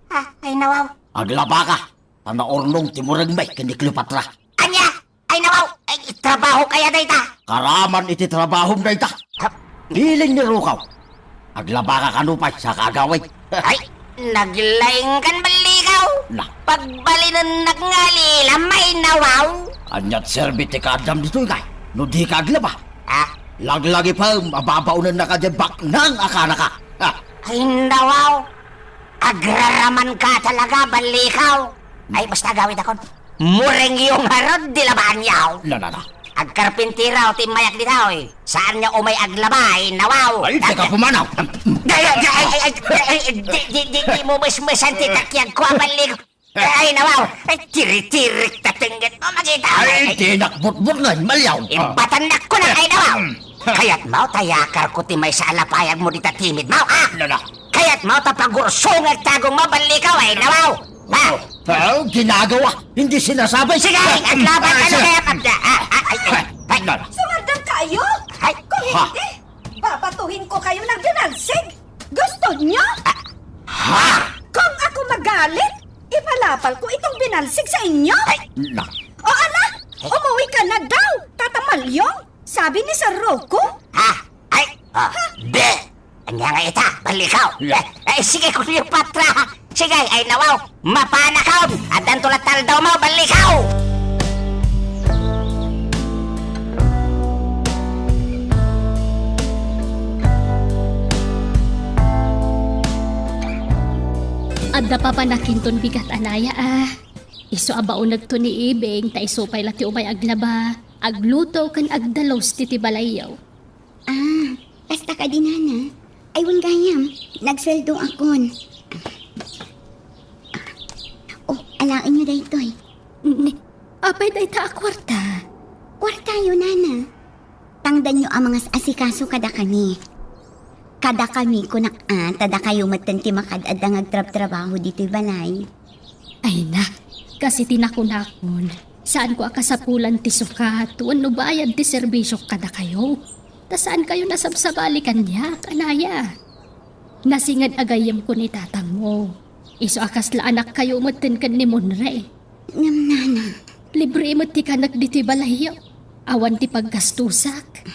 Ah, ay, nawaw. Aglabaka, ta naurnong ti murengmi ken ni Cleopatra. Ania? Ay, nawaw. Ay, trabaho kaya dayta? Karaman iti trabahom dayta. Ha? Biling ni Rukaw. Aglabaka kano pay, saka agawid. Ay, naglaingkan, Ballikaw. Na. Pagbalinennak nga lilam, ay, nawaw. Aniat serbi ti kaaddam ditoy, kay? No dika aglaba? Ah? Laglagipem a babaonennaka diay baknang a kanaka. Ah. Ay, nawaw. Agraramanka talaga, Ballikaw. Ay, basta agawidakon. Murengyo ngarud ti labaanyo. Na, na, na. Agkarpintero ti immayak dita, oy. Saanyo umay aglaba, ay, nawaw. Ay, teka, pumanaw. Ay, ay, ay, ay, ay, ay, di, di, di, di mo mesmesan ti takyagko, a, Ballikaw. Ay, nawaw. Ay, tiri-tirik ta tengget mo, makita. Ay, ay, ay. Dinak butbutngen, Maliaw. Imbatannak ko na, ay, nawaw. Mm. Kayatmo ta iyakarko ti maysa a lapayagmo dita timidmo, ha? Na, na. Kayatmo ta pagursongek ti agongmo, Ballikaw, ay, nawaw. Ha? Oh, oh, ginagawa, hindi sinasabi. Sige, ay, aglaban, ay, ano sige. Kaya, pabda? Ah, ah, ay, ay, ay. Na, na. Sumardengkayo? Ay. Kung Ha? Hindi, babatuhin ko kayo ng binalsig. Gusto nyo? Ah, ha? Kung ako magalit, ipalapal ko itong binalsig sa inyo. Ay, na. O, ala, umuwi ka na daw, Tata Malyong, sabi ni Sir Rocco. Ha? Ay, ah, Ha? Be! Ania nga ita, Ballikaw. La- Eh, eh, sige, Cleopatra. Sige, ay, nawaw. Mapanakon. Addanto la ti aldawmo, Ballikaw. Adda papanakinton bigat a naya, a. Isu a baonekto ni Ibing, ta isu pay la ti umay aglaba, agluto ken agdalus ti, ti balayyo. Ah, kasta kadi, Nana? Ay, wen gayam, nagsueldoakon. Oh, alaenyo daytoy. Ni, apay dayta a kuarta? Kuartayo, Nana. Tangdanyo a mangas-asikaso kadakami. Kadakami, kunak a, ta dakayo metten ti makaad-adda nga agtrabtrabaho ditoy balay. Ay na, kas iti nakunakon, saanko a kasapulan ti sukat wenno bayad ti serbisiok kadakayo. Ta saankayo nasabsabali kaniak, a naya. Nasinged a gayyemko ni tatangmo. Isu a kasla anakkayo metten ken ni Monre. Ngem, Nana. Libre met ti kanek ditoy balayyo. Awan ti paggastosak.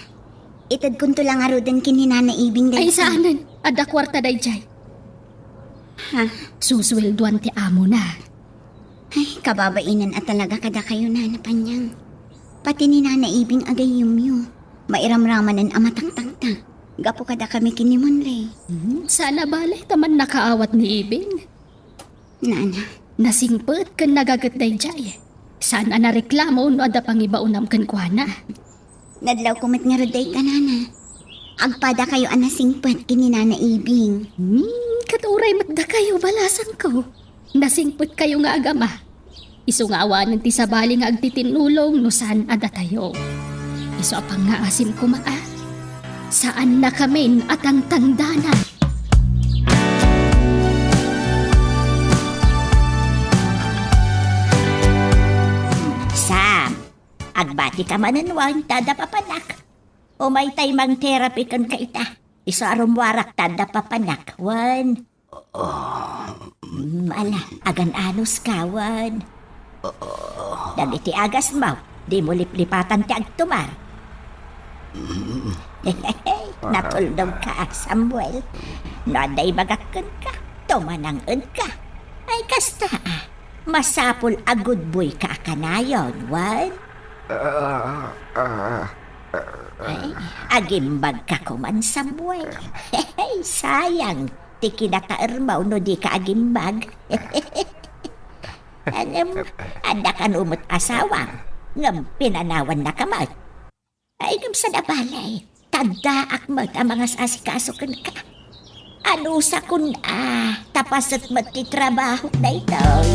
Itedkonto la ngaruden ken ni Nana Ibing daytoy. Ay, saanen. Adda kuarta daydiay. Ha? Susueldoan ti amona. Ay, kababainan a talaga kadakayo, Nana Panyang. Pati ni Nana Ibing a gayyemyo, mairamramanen a mataktaktak gapu kadakami ken ni Monray. Hmm, saan a bale ta mannakaawat ni Ibing. Nana. Nasingpet ken nagaget daydiay. Saan a nareklamo no adda pangibaonam kenkuana. Nadlawko met ngarud dayta, Nana. Agpadakayo a nasingpet ken ni Nana Ibing. Hmm, ket uray met dakayo, balasangko. Nasingpetkayo nga agama. Isu nga awanen ti sabali nga agtitinnulong no saan a datayo. Isu a pangngaasim koma a, saannakamin a tangtangdanan. Sam, agbatika manen wen ta adda papanak. Umaytay mangterapi kenka ita. Isu a rummuarak ta adda papanak wen. Mm, ala, agan-anos ka wen. Dagiti agasmo, dimo liplipatan ti agtumar. Natulnog ka, Samuel. No adda ibagak kenka, tumanang-en ka. Ay, kasta, ah. Masapul a gudboy ka a kanayon, wen? Ah, ah, ah. Ay, agimbag ka koman, Samuel. Sayang ti kinataermo no di ka agimbag. Ngem, adda kano met asawa, ngem pinanawanna ka met. Ay, ngem saan a bale, ta addaak met a mangasasikaso kenka. Anusakon a, ta paset met ti trabahok daytoy.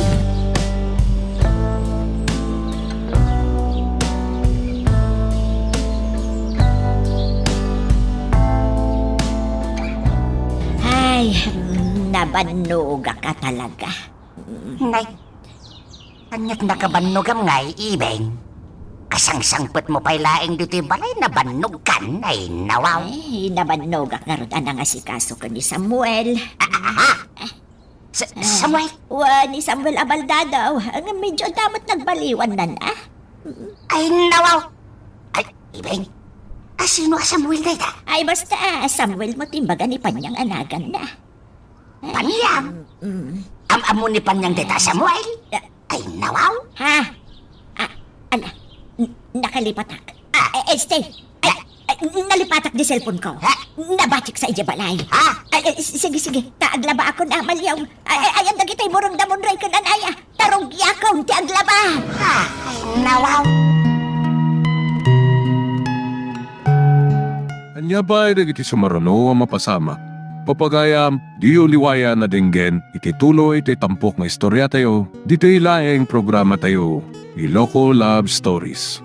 Ay, nabannogak a talaga. Nay, ania't nakabannogam ngay, Ibing? Kasangsangpetmo pay laeng ditoy balay, nabannogkan, ay, nawaw. Ay, nabannogak ngarud a nangasikaso ken ni Samuel. Ah, ah, ah. Sa-, Samuel? Wen, ni Samuel a baldadaw. Ngem medyo adda met nagbaliwannan, ah. Ay, nawaw. Ay, Ibing, a sino a Samuel dayta? Ay, basta, ah, Samuel met ti imbaga ni Panyang a naganna. Panyang? Mm. Am-ammo ni Panyang dayta, Samuel? Ah. Ay, nawaw? Ha? Ah, ala, n-, nakalipatak. Ah. Eh, eh, stay. Ay, ay, nalipatak di cellphone ko. Ha? Nabatiksa idiay balay. Ha? Ay, ay, s-, sige, sige. Ta aglabaakon a, Maliaw. Ay, ay, ayan dagiti burong da Monray ken anaya. Tarugiakon ti aglaba. Ah, ay, nawaw. Ania pay dagiti sumaruno a mapasamak? Papagayam, diyo liwayan a denggen iti tuloy ti tampok nga istoriatayo, ditoy laeng programatayo, Iloko Love Stories.